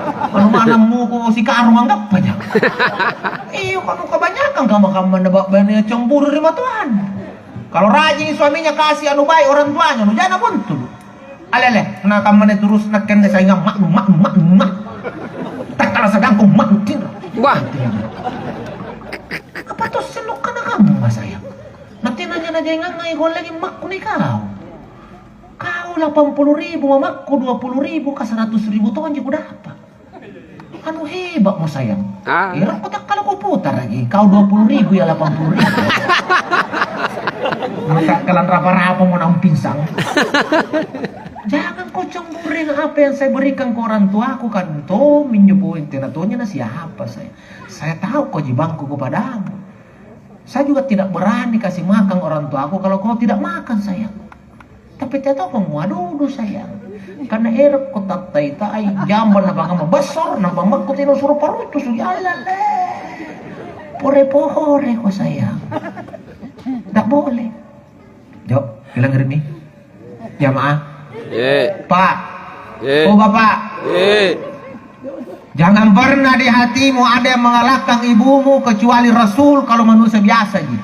Anu manammu ko sikarung anggappa ja. Iyo, kanu kebanyakan kamma-kamma na ba-, bane cemburu ri matoang. Kalau rajin suaminya kasih anu baik orang tuanya, nu jana buntu. Alele, na kammana terus nakkenne saingang maknu, maknu, maknu, mak. Takkala sagangku maknu tinro. Wah. Apa tuh senukana kamu, Mas, sayang? Nanti nanya-nanya ingang ngai lagi makku nih kau. Kau delapan puluh ribu, mamakku dua puluh ribu, ka seratus ribu tonji kudapat. Anu heba'mo sayang. Ah. Erokko takkala kuputaraki, kau dua puluh ribu ya delapan puluh ribu. Takkala rapa-rapamo naung pinsang. Jangan kau cemburu dengan apa yang saya berikan ke orang tuaku, kan tominjo poeng tena tonya na siapa saya. Saya tahu kewajibanku kepadamu. Saya juga tidak berani kasih makan orang tuaku kalau kau tidak makan, sayang. Tapi tetap mua dudu, sayang. Karena erokko tattai-tai, jambang napangamma bassor, napamakku tino suro parutusu, ya Allah, le. Pore-poreko, sayang. Ndak boleh. Jo, bilang rini. Jamaah. Ye. Pak. Ye. Oh, Bapak. Ye. Jangan pernah di hatimu ada yang mengalahkan ibumu kecuali Rasul kalau manusia biasa ji.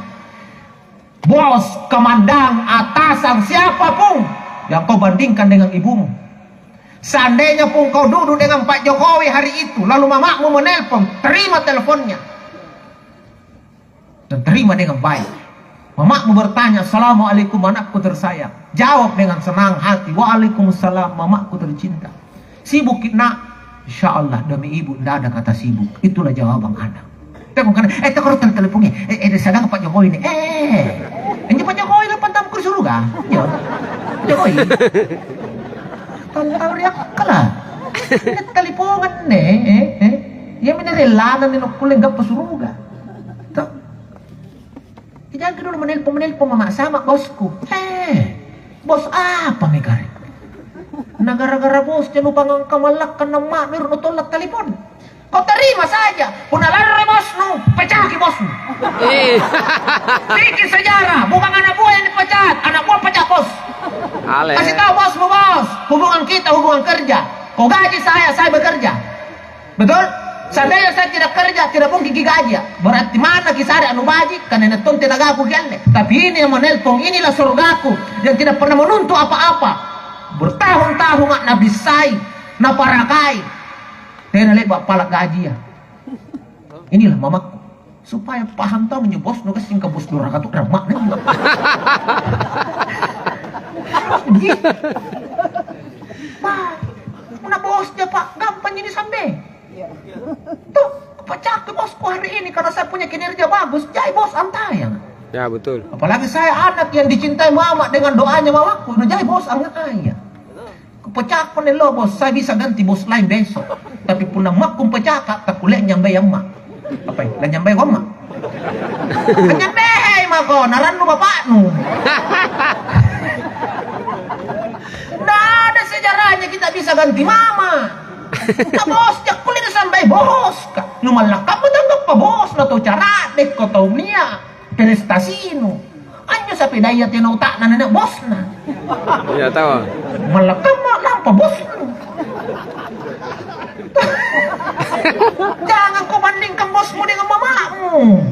Bos, kamandang, atasan, siapapun yang kau bandingkan dengan ibumu. Seandainya pun kau duduk dengan Pak Jokowi hari itu, lalu mamamu menelpon, terima teleponnya. Dan terima dengan baik. Mamamu bertanya, "Assalamualaikum, anakku tersayang." Jawab dengan senang hati, "Waalaikumsalam, mamaku tercinta." "Sibukki, Nak?" "Insya Allah, demi ibu, ndak ada kata sibuk." Itulah jawaban anak. Teko kana, "Eh, teko rotang teleponnya. Eh, eh, sedang Pak Jokowi nih." Eh, ini Pak Jokowi kan pantang ke surga. Ya, Pak Jokowi. Tantang riakkala. Ini telepongan nih, eh, eh. Iya, mene rellana nih, nukkulle gappa suruga. Tuh. Kijangki dulu menelpon-menelpon mama sama bosku. Eh, bos apa nih kare? Nah, gara-gara bos janupang angka mallakka namma, meru nutolak telepon. Kau terima saja, punna larre bosnu, pecahki bosnu. Eh. Bikin sejarah, bukan anak buah yang dipecat, anak buah pecat bos. Ale. Kasih tahu bosmu, bos, hubungan kita hubungan kerja. Kau gaji saya, saya bekerja. Betul? Seandainya saya tidak kerja, tidak mungkin digaji, ya. Berarti mana kisare anu baji, karena nettong tenagaku kialle. Tapi ini yang menelpon, inilah surgaku yang tidak pernah menuntut apa-apa. Bertahun-tahun nggak nabissai, naparakai. Tena le'ba' pala' gaji, ya. Inilah mamaku. Supaya paham tau minjo bosnu gassing ka bos duraka tu rama'na injo. Wah, punna bosja, Pak, gampang ji nisambe. Tuh, kupacakki bosku hari ini karena saya punya kinerja bagus, jai bos antayang. Ya, betul. Apalagi saya anak yang dicintai mama dengan doanya mamaku, nah jai bos angngaya. Kupacakko nello bos, saya bisa ganti bos lain besok. Tapi punna makku pacaka, takkulle nyambai amma. Apai? Lanyambai amma. Nyambai mako, narannu bapaknu. Nggak ada sejarahnya kita bisa ganti mama. Ka bos, jakkulle disambai bos ka. Numallakkamma tanggappa bos, na tau caradekko tau nia. Prestasimu. Anjo sapedaya tena uta'na nene' bosna. Iya, tau. Mallakkamma lampa bosnu. Jangan kau bandingkan bosmu dengan mamamu.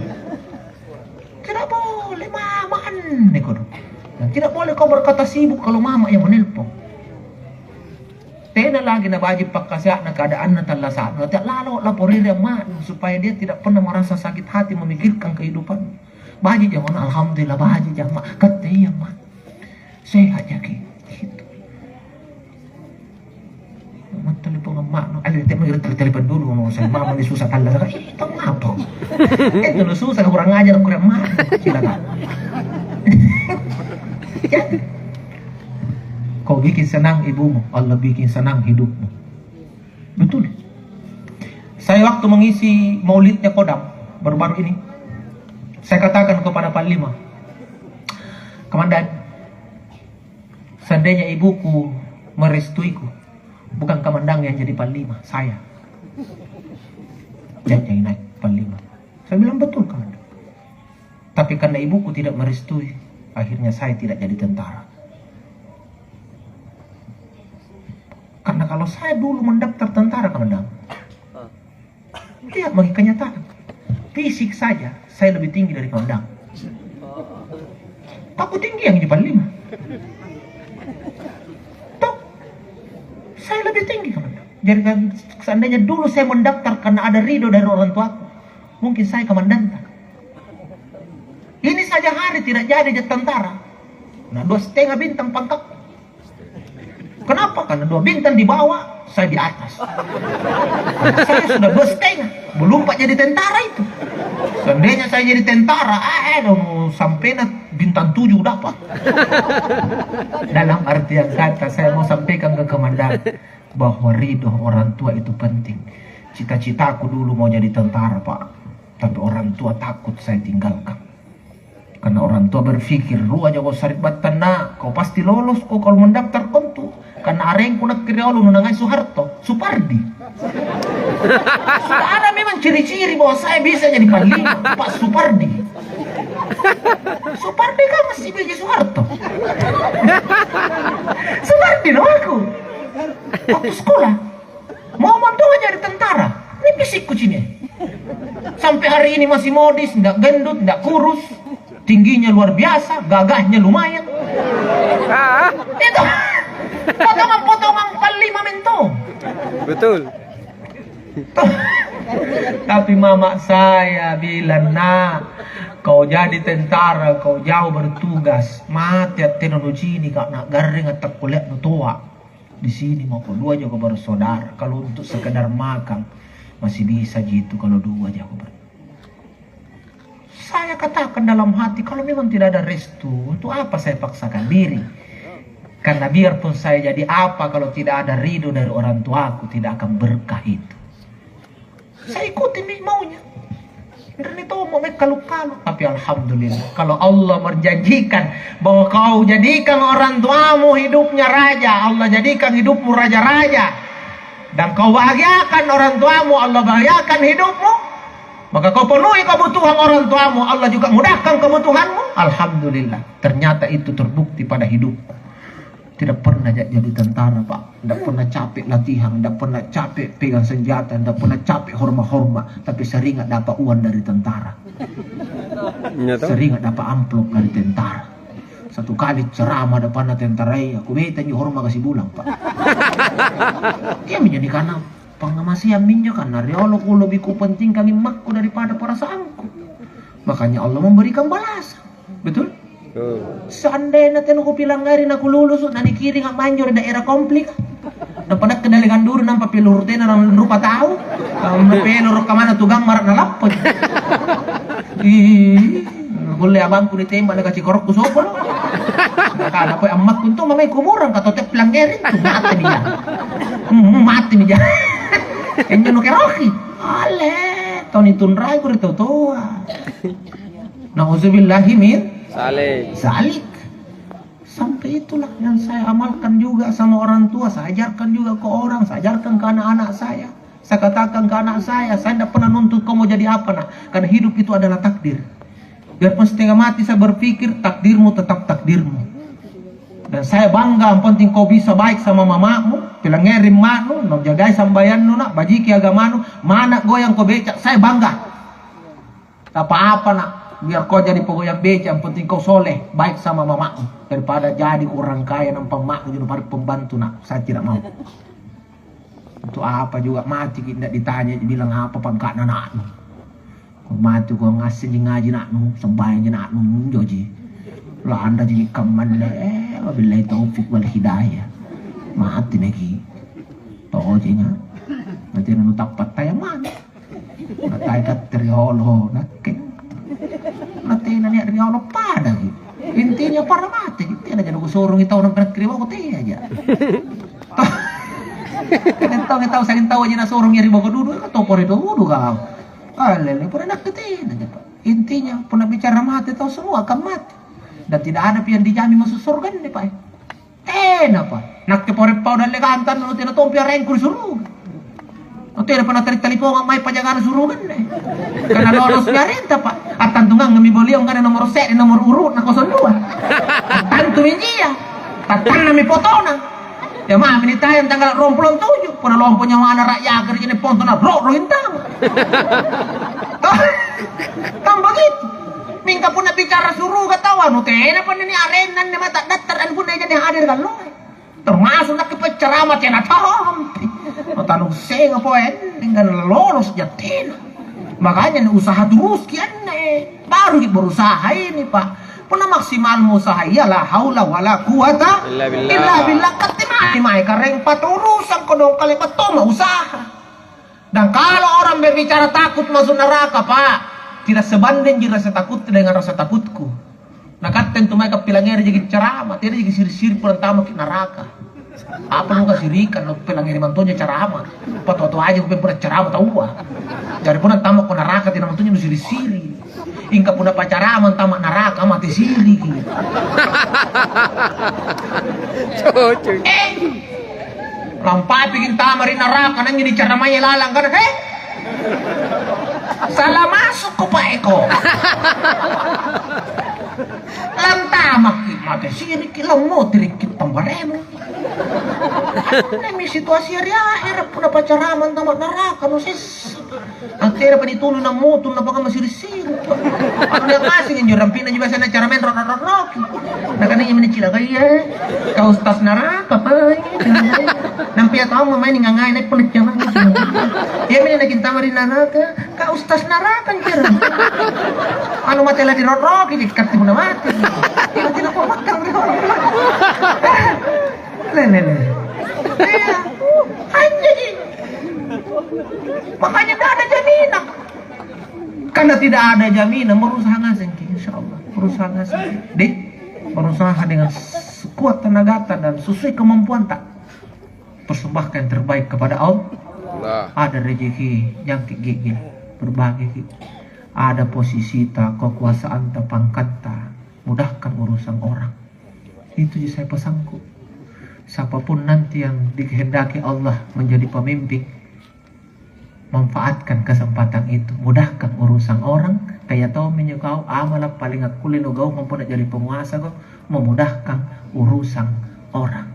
Tidak boleh mama anne kodong. Dan tidak boleh kau berkata sibuk kalau mama yang menelpon. Tena lagi nabaji' pakkasea'na keadaanna tallasa'nu, tea' lalo laporiri amma'nu supaya dia tidak pernah merasa sakit hati memikirkan kehidupanmu. Baji' jama'na, alhamdulillah, baji' jama', katte iya, Ma'. Sehat jaki'. Gitu. Mantali Tong amma'nu, ayo, te-, te-, telepon dulu, mau saya mama ni susah tallasaka. Ih, tong apa? Eh, tong susah, kurang ajar, kurang ma'nu. Silakan. Ya. Kau bikin senang ibumu, Allah bikin senang hidupmu. Betul. Saya waktu mengisi maulidnya Kodam baru-baru ini, saya katakan kepada Panglima, "Komandan, seandainya ibuku merestuiku, bukan komandan yang jadi panglima, saya yang jadi naik panglima." Saya bilang, "Betul, Komandan. Tapi karena ibuku tidak merestui, akhirnya saya tidak jadi tentara." Karena kalau saya dulu mendaftar tentara, Komandan, lihat bagi kenyataan. Fisik saja, saya lebih tinggi dari Komandan. Aku tinggi yang di Panglima. Toh, saya lebih tinggi, Komandan. Jadi kan, seandainya dulu saya mendaftar karena ada ridho dari orang tuaku, mungkin saya komandanta. Ini saja hari tidak jadi jadi tentara. Nah, dua setengah bintang pangkatku. Kenapa? Karena dua bintang di bawah, saya di atas. Saya sudah dua setengah, belum pak jadi tentara itu. Seandainya saya jadi tentara, ah, eh, dong, sampai na bintang tujuh dapat. Dalam artian kata, saya mau sampaikan ke komandan bahwa ridho orang tua itu penting. Cita-citaku dulu mau jadi tentara, Pak. Tapi orang tua takut saya tinggalkan. Karena orang tua berpikir, "Rua jako sari'battang, Nak, kau pasti lolos ko kalau mendaftar kontu. Karena arengku nakke riolo nunangai Soeharto, Supardi." Sudah ada memang ciri-ciri bahwa saya bisa jadi panglima, Pak Supardi. Supardi kan masih B J Soeharto. Supardi no aku. Waktu sekolah. Mau mantua jadi tentara. Ini fisikku cini. Sampai hari ini masih modis, ndak gendut, ndak kurus. Tingginya luar biasa, gagahnya lumayan. Ah, Itu potongan-potongan panglima mentong. Betul. Tapi mama saya bilang, "Nak, kau jadi tentara, kau jauh bertugas, mate attena nucini ka, nak, garring attakkule'nu toa." Di sini mako dua jako bersaudara. Kalau untuk sekedar makan, masih bisa ji itu kalau dua jako ber-, saya katakan dalam hati, "Kalau memang tidak ada restu, untuk apa saya paksakan diri? Karena biarpun saya jadi apa, kalau tidak ada ridho dari orang tuaku, tidak akan berkah itu." Saya ikuti mi maunya. Ini tomo me kalu-kalu. Tapi alhamdulillah, kalau Allah menjanjikan bahwa kau jadikan orang tuamu hidupnya raja, Allah jadikan hidupmu raja-raja, dan kau bahagiakan orang tuamu, Allah bahagiakan hidupmu, maka kau penuhi kebutuhan orang tuamu, Allah juga mudahkan kebutuhanmu. Alhamdulillah, ternyata itu terbukti pada hidupku. Tidak pernah ja-, jadi tentara, Pak. Tidak pernah capek latihan, tidak pernah capek pegang senjata, tidak pernah capek horma-horma, tapi sering dapat uang dari tentara. Iya, toh? Sering dapat amplop dari tentara. Satu kali ceramah depanna tentara, aku beta injo horma kasi bulang, Pak. Iya menjadi karena pangngamaseang minjo, karena riolo ku lebih kupentingkan immakku daripada perasaanku. Makanya Allah memberikan balasan. Betul? Betul. Seandainya tena kupilangngeri na kululusu, na nikiring manjo ri daerah konflik. Nampa nakke dallekang duru, nampa peluru tena nang rupa tau. Kamu peluru kamana tu gammara na lappo. Ih, kulle abangku ditembak na kacikorokku sopo lo. Nakana poi ammakku tu mamai kuburang ka tote pelangngeri tu mate mi ja. Hmm, mate mi ja. Enjo nukeroki. Ale, tau nitunrai ku ri tau toa. Nauzubillahi min Salik. Salik. Sampai itulah yang saya amalkan juga sama orang tua, saya ajarkan juga ke orang, saya ajarkan ke anak-anak saya. Saya katakan ke anak saya, "Saya tidak pernah nuntut kau mau jadi apa, Nak. Karena hidup itu adalah takdir." Biarpun setengah mati saya berpikir, takdirmu tetap takdirmu. Dan saya bangga, yang penting kau bisa baik sama mamamu, pelangngeri ma'nu, nau jagai sambayannu, Nak, bajiki agamanu, mana goyang kau becak, saya bangga. Apa-apa, Nak, biar kau jadi pegoyang beca, yang penting kau soleh, baik sama mamamu. Daripada jadi orang kaya nampa ma'nu jadi pembantu, Nak, saya tidak mau. Untuk apa juga mati ki ndak ditanya, bilang apa pangkatna anaknu. Kau mati kau ngaseng ji ngaji anaknu, sembahyang ji anaknu, munjo ji. Landa ji kammanne, eh, wabillahi taufik wal hidayah. Mati maki. Tojinga. Nanti nanu tappa taya mana? Natai katte riolo, nakke. Natena nia' riolo padaki. Intinya para mate, tena jana kusurungi tau nampa nakke ri boko teaja. Kadang tau tau saling tau aja nasurungi ri boko dudu, ka topo ri dudu kau. Alele, pura nakke tena japa. Intinya, punna bicara mate tau semua akan mate. Dan tidak ada pi yang dijamin masuk surga ini, Pak. Tenapa. Nakke pore pau dallekanta nu tena tompi arengku ri suruga. Nu tenapa natali-talipongang mae pajagana suruganne. Karena lolos garenta, Pak. Attantungangammi boliong karena nomoro se're, nomoro urutna kosong dua. Attantumi jia. Tattannami fotona. Ya mami nitayang tanggal ruampulo tuju. Punna lompo nyawana ra'yaka ri je'ne' ponto na ro-ro intama. Kan begitu. Mingka punna bicara suruga tau anu, tenapa anne arenna anne mata dattara anu punna eja nia' hadere' galloe. Termasuk nakke paccarama tena tampi. Mata nusenga poe, mingka lolos ja tena. Makanya ni usaha turuski anne. Baruki berusaha ini, Pak. Punna maksimal usaha iya la haula wala quwata illa billah. Illa billah. Katte mani mae kareng paturusang kodong kale pattoma usaha. Dan kalau orang berbicara takut masuk neraka, Pak, tidak sebanding ji rasa takut dengan rasa takutku. Nakatte antu mae kapilangngeri jaki carama, tena jaki siri-siri pole antamaki neraka. Apa nu kasirikang, nu pilangngeri mantonja carama. Patoa-toa aja kupeng pura carama taua. Jari punna antamako neraka, tena mantonja nu siri-siri. Ingka punna pacarama antama neraka, mate siriki. Cocok. Eh, lampapiki antama ri neraka, nangi nicaramaya lalang, kana, "He? Salah masukko, Pak, eko." Lantamakki, mate siriki, lammotirikki tambaremu. Anemi situasi ri ahera, punna pacarama antama neraka, nu sessa. Anterapa ditunu nammutung napakamma siri'-siri'. Anu nia' ngaseng injo rampina ji biasa nacara maeng ro'-ro'-ro'roki. Nakana iami nacilakaya, "Ka ustaz naraka pai." Nampa ia tau mamae ningangai naik punna camang. Iami nakintama ri naraka, "Ka ustaz naraka anjero." Anu mate lari ro'-ro'ki dikatti punna mate. Iami tidak mau makan ri ro'-ro'. Lelele. Iya. Anjing. Makanya tidak ada jaminan. Karena tidak ada jaminan, berusaha ngasengki, insya Allah. Berusaha ngasengki. Deh, berusaha dengan sekuat tenagata dan sesuai kemampuanta. Persembahkan yang terbaik kepada Allah. Ada rezeki, jangki gigi, berbagi ki. Ada posisita, kekuasaanta, pangkatta, mudahkan urusan orang. Itu ji saya pesanku. Siapapun nanti yang dikehendaki Allah menjadi pemimpin, manfaatkan kesempatan itu, mudahkan urusan orang. Kaya tomminjo kau, amala paling akkulle nugaukang punna jari penguasako, memudahkan urusan orang.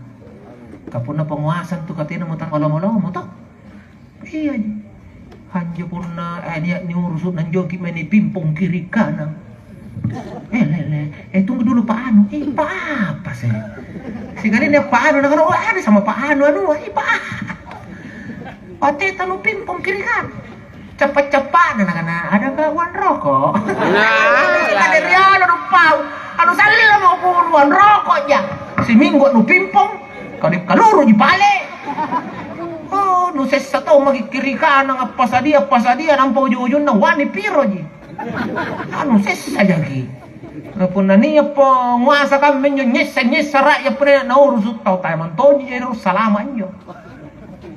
Ka punna penguasa tu katena mutang olo-olomo to. Iya ji. Anjo punna, eh, nia' niurusu' nanjoki mae nipimpong kiri kanan. Eh, lele, eh, tunggu dulu Pak Anu. Eh, Pak apa sih? Singkali nia' Pak Anu, nakana, "Oh, ada sama Pak Anu, anu, eh, Pak." Pateta nu pimpong kiri kanan. Cappa-cappa'na nakana, "Ada nggak uang rokok?" Nah, ada riolo nu pau. Anu salli lamo pun uang rokok ja. Siminggu nu pimpong, kadi kaluru ji pale. Oh, nu sessa tau maki kiri kanang, appasadia, appasadia, nampa ujung-ujungna wani piro ji. Anu sessa jaki. Nah, punna nia' penguasa kamminjo nyessa-nyessa rakyat punna naurusu' tau tae mantoji jadi salama injo.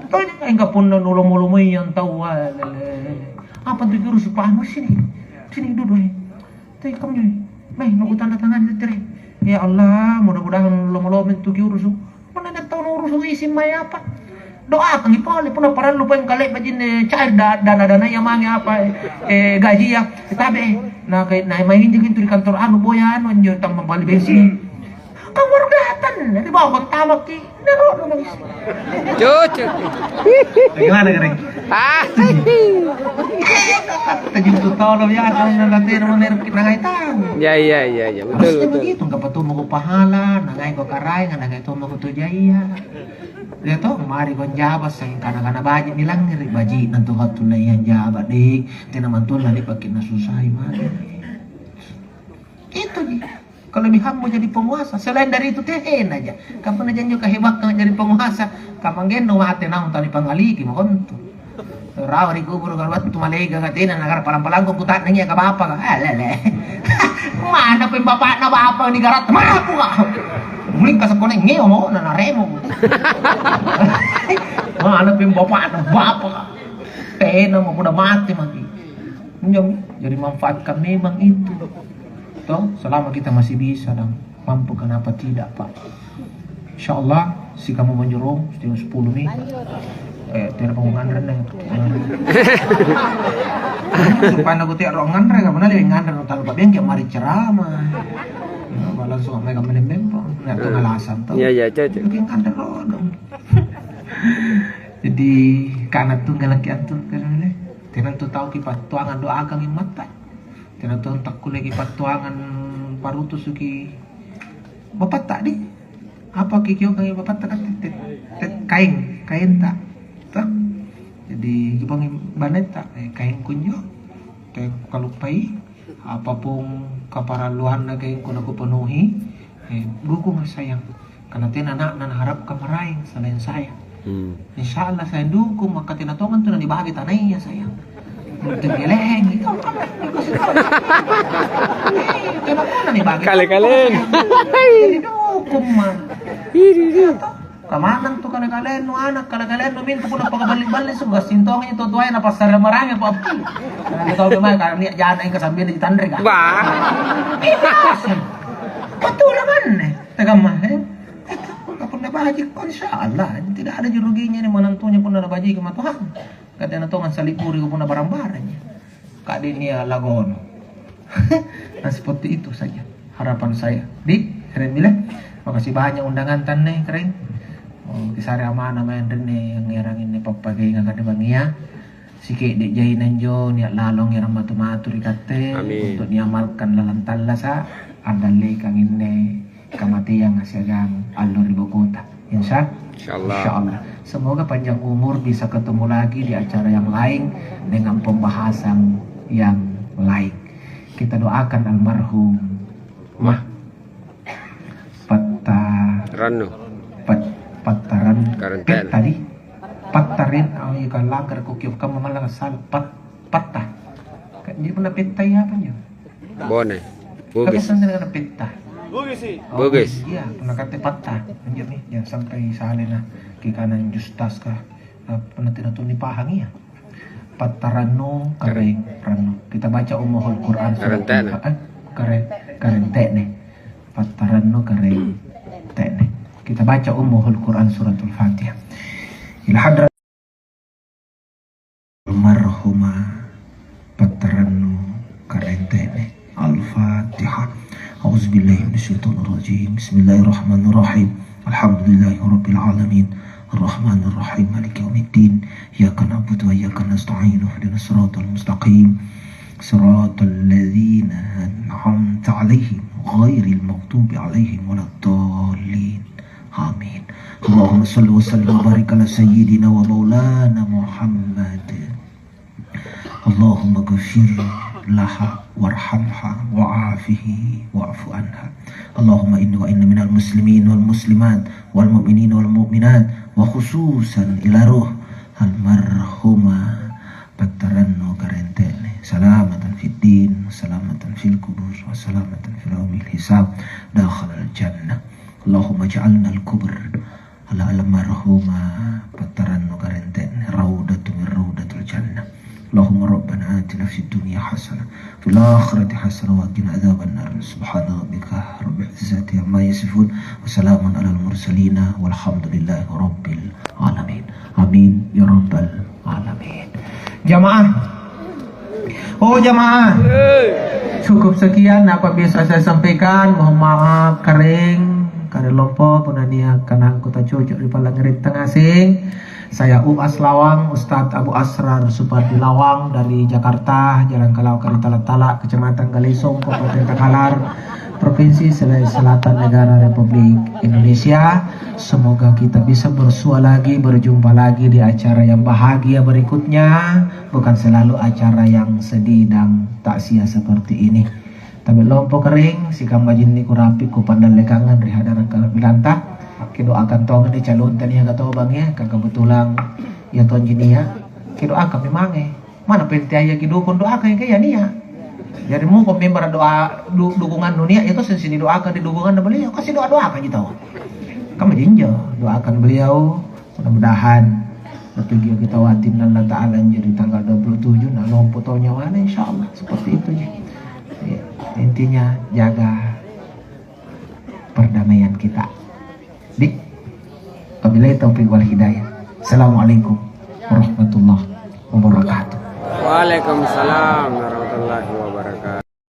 Tojeng, engka punna nulomo-lomoi yang taua, lele. Apa tu jurus paham sini? Sini duduk, eh. Tapi kamu ni, mai nunggu tanda tangan itu, Tere. Ya Allah, mudah-mudahan lomo-lomo itu jurus. Mana ada tahu urus isin mai apa? Doakangi pole, punna parallu poeng kale bajinne cair da-, dana-dana iya mange apa, eh, gaji ya. Tapi, eh, nah, kayak, nah, main juga itu di kantor anu, boy anu, anjo tambah bali bensin. Keluargatan, ri bawang tamaki, nero nangis. Cocok. Bagaimana, Gareng? Ah. Tajuntu tolo biasa, nanti mau nerki nangai tahu. Ya, ya, ya, ya, betul, harusnya betul. Begitu, nggak patut mau pahala, nangai kau karai, nangai tu mau tu jaya. Dia tuh, mari kau jabat, sayang kana-kana baji nilangngeri, baji nantu waktu laian jabat deh, tena mantu lali pakai nasusai mari. Itu dia. Kelebihanmu jadi penguasa, selain dari itu tehenaja. Kamu najanjo kehebatkan jadi penguasa, kamanggennu mate naung tali pangaliki makontu. Rawa ri kuburu, kalau wattu malaika katena nagara palang-palangko kuta'nang iya ka bapa ka. Eh, lele. Mana peng bapakna bapa ni garat? Mana aku ka? Muling ka sekolah ngeo mau na naremo. Mana peng bapakna bapa ka? Tena mau kuda mati maki. Injo, jadi manfaatkan memang itu. Toh, selama kita masih bisa dan mampu, kenapa tidak, Pak? Insya Allah, sikamu manjorong, setengah sepuluh nih. Eh, telepon nganre nih. Supaya aku tiap roh nganre, kamu nanti nganre, tahu Pak Bian kayak mari ceramah. Ya, apa langsung sama kamu nembeng, Pak. Nah, itu alasan, toh. Iya, iya, cocok. Bikin nganre roh dong. Jadi, kana tunggal laki antu, kan, tenantu tau ki pattuangan doakang immatta. Tena tong takkulleki pattuangan parutusuki bapatta di. Apa kikiokangi bapatta kan te-, te-, te-, kaeng, kaenta. Toh? Jadi kibangi banetta, eh, kaeng kunjo. Kaeng kaluppai. Apapun kaparalluanna kaengku nakupenuhi, eh, dukung sayang. Karena tena anakna naharapkan maraeng selain saya. Hmm. Insya Allah saya dukung, maka tena tongan tu nanibagi tanaya saya. Untuk geleng itu kan dikasih tahu. Eh, tena tongan nanibagi. Kale-kaleang. Jadi dukung mah. Iri, iri. Kamanang tu kale-kalennu anak, kale-kalennu mintu punna pakaballi-balli su, gassing tongi tu tuae na passare marangi apa. Nah, tau kemae ka nia jana engka sambil ditanre ka. Wah. Iya, asli. Betul manne. Tekamma, eh? Punna baji, insya Allah, tidak ada ruginya nih menantunya punna nabaji sama Tuhan. Katanya tongan saliburi punna barang-barang. Ka'de nia lagono. Nah, seperti itu saja harapan saya. Di, keren bile. Makasih banyak undangan tanne, keren. Oh, kisare amana main renne yang ngerang ini pappagenga kade bangia. Sike'de jaina injo nia lalong ngerang matu-matu ri katte. Amin. Untuk niamalkan lalang tallasa, andallekang inne kamateang siagang allo ri bokota. Insya, Insya Allah. Insya Allah. Semoga panjang umur, bisa ketemu lagi di acara yang lain dengan pembahasan yang lain. Kita doakan almarhum Mah Patta Rannu. Pat, Pattaran Karenten. Petta di Pattarin, oh iya, kalau langgar kukio kamu malah salah. Pat, Patta. Kan jadi pernah Petta ya apa ya? Bone. Tapi Bugis. Sendiri ada Petta. Bugis sih. Oh, Bugis. Iya, pernah kata Patta. Lanjut nih, jangan sampai salah nah. Ke kanan Justas kah? Apa nanti nanti dipahami ya? Pattarannu kareng rannu. Kita baca Ummuhul Quran surat Karentene. Al-Fa-, eh, kare-, karentene. Pattarannu karentene. Kita baca Ummuhul Quran suratul Fatihah. Ila hadrat almarhumah Pattarannu Karentene. Al-Fatihah. A'udzubillahi minasyaitonirrajim. Bismillahirrahmanirrahim. Alhamdulillahirabbil alamin. Arrahmanirrahim. Maliki yaumiddin. Iyyaka na'budu wa iyyaka nasta'in. Ihdinas siratal mustaqim. Siratal ladzina an'amta 'alaihim ghairil maghdubi 'alaihim waladdallin. Amin. Allahumma shalli wa sallim wa barik ala sayyidina wa maulana Muhammad. Allahumma ghafir laha warhamha wa'afihi wa'fu anha. Allahumma inni wa inna minal muslimin wal muslimat wal mu'minin wal mu'minat wa khususan ila ruh almarhumah Pattarannu Karentene. Salamatan fid din, salamatan fil kubur, wa salamatan fil yaumil hisab, dakhalal jannah. Allahumma ja'alna al kubur ala almarhumah Pattarannu Karentene, raudatu min raudatul jannah. Allahumma rabbana atina fid dunya hasanah, fil akhirati hasanah wa qina adzabannar. Subhana rabbika rabbil izzati amma yasifun, wa salamun alal mursalina, walhamdulillahi rabbil alamin. Amin ya rabbal alamin. Jamaah, Oh, jamaah. Cukup sekian apa bisa saya sampaikan. Mohon maaf, kareng, kareng lompo, punna nia' kanangku tacocok ri pallangngeritta ngaseng. Saya Uas Lawang, Ustadz Abu Asrar Supardi Lawang dari Jakarta, Jalan Kalawa Karitala-tala, Kecamatan Galesong, Kabupaten Takalar, Provinsi Sulawesi Selatan, Negara Republik Indonesia. Semoga kita bisa bersua lagi, berjumpa lagi di acara yang bahagia berikutnya. Bukan selalu acara yang sedih dan takziah seperti ini. Tabe' lompo kering, sikamma jinni kurapi kupandallekangang ri hadara' kala'biranta. Kedoakan tongi ni calonta niaka tobang ya, ka kebetulan ya tonji nia'. Kedoakan memange. Mana penteayaki dukung doakan ke ya nia'. Jari muko membara doa du-, dukungannu nia', ya tosseng sini doakan di dukunganna beliau, kasi doa-doakan ji tau. Kamma jinjo, doakan beliau, mudah-mudahan natuju kita watin Allah Ta'ala jadi tanggal dua puluh tujuh, na lompo tau nyawana, insya Allah, seperti itu ji. Ya, intinya jaga perdamaian kita. Di, wabillahi taufiq wal hidayah. Assalamualaikum warahmatullahi wabarakatuh. Waalaikumsalam warahmatullahi wabarakatuh.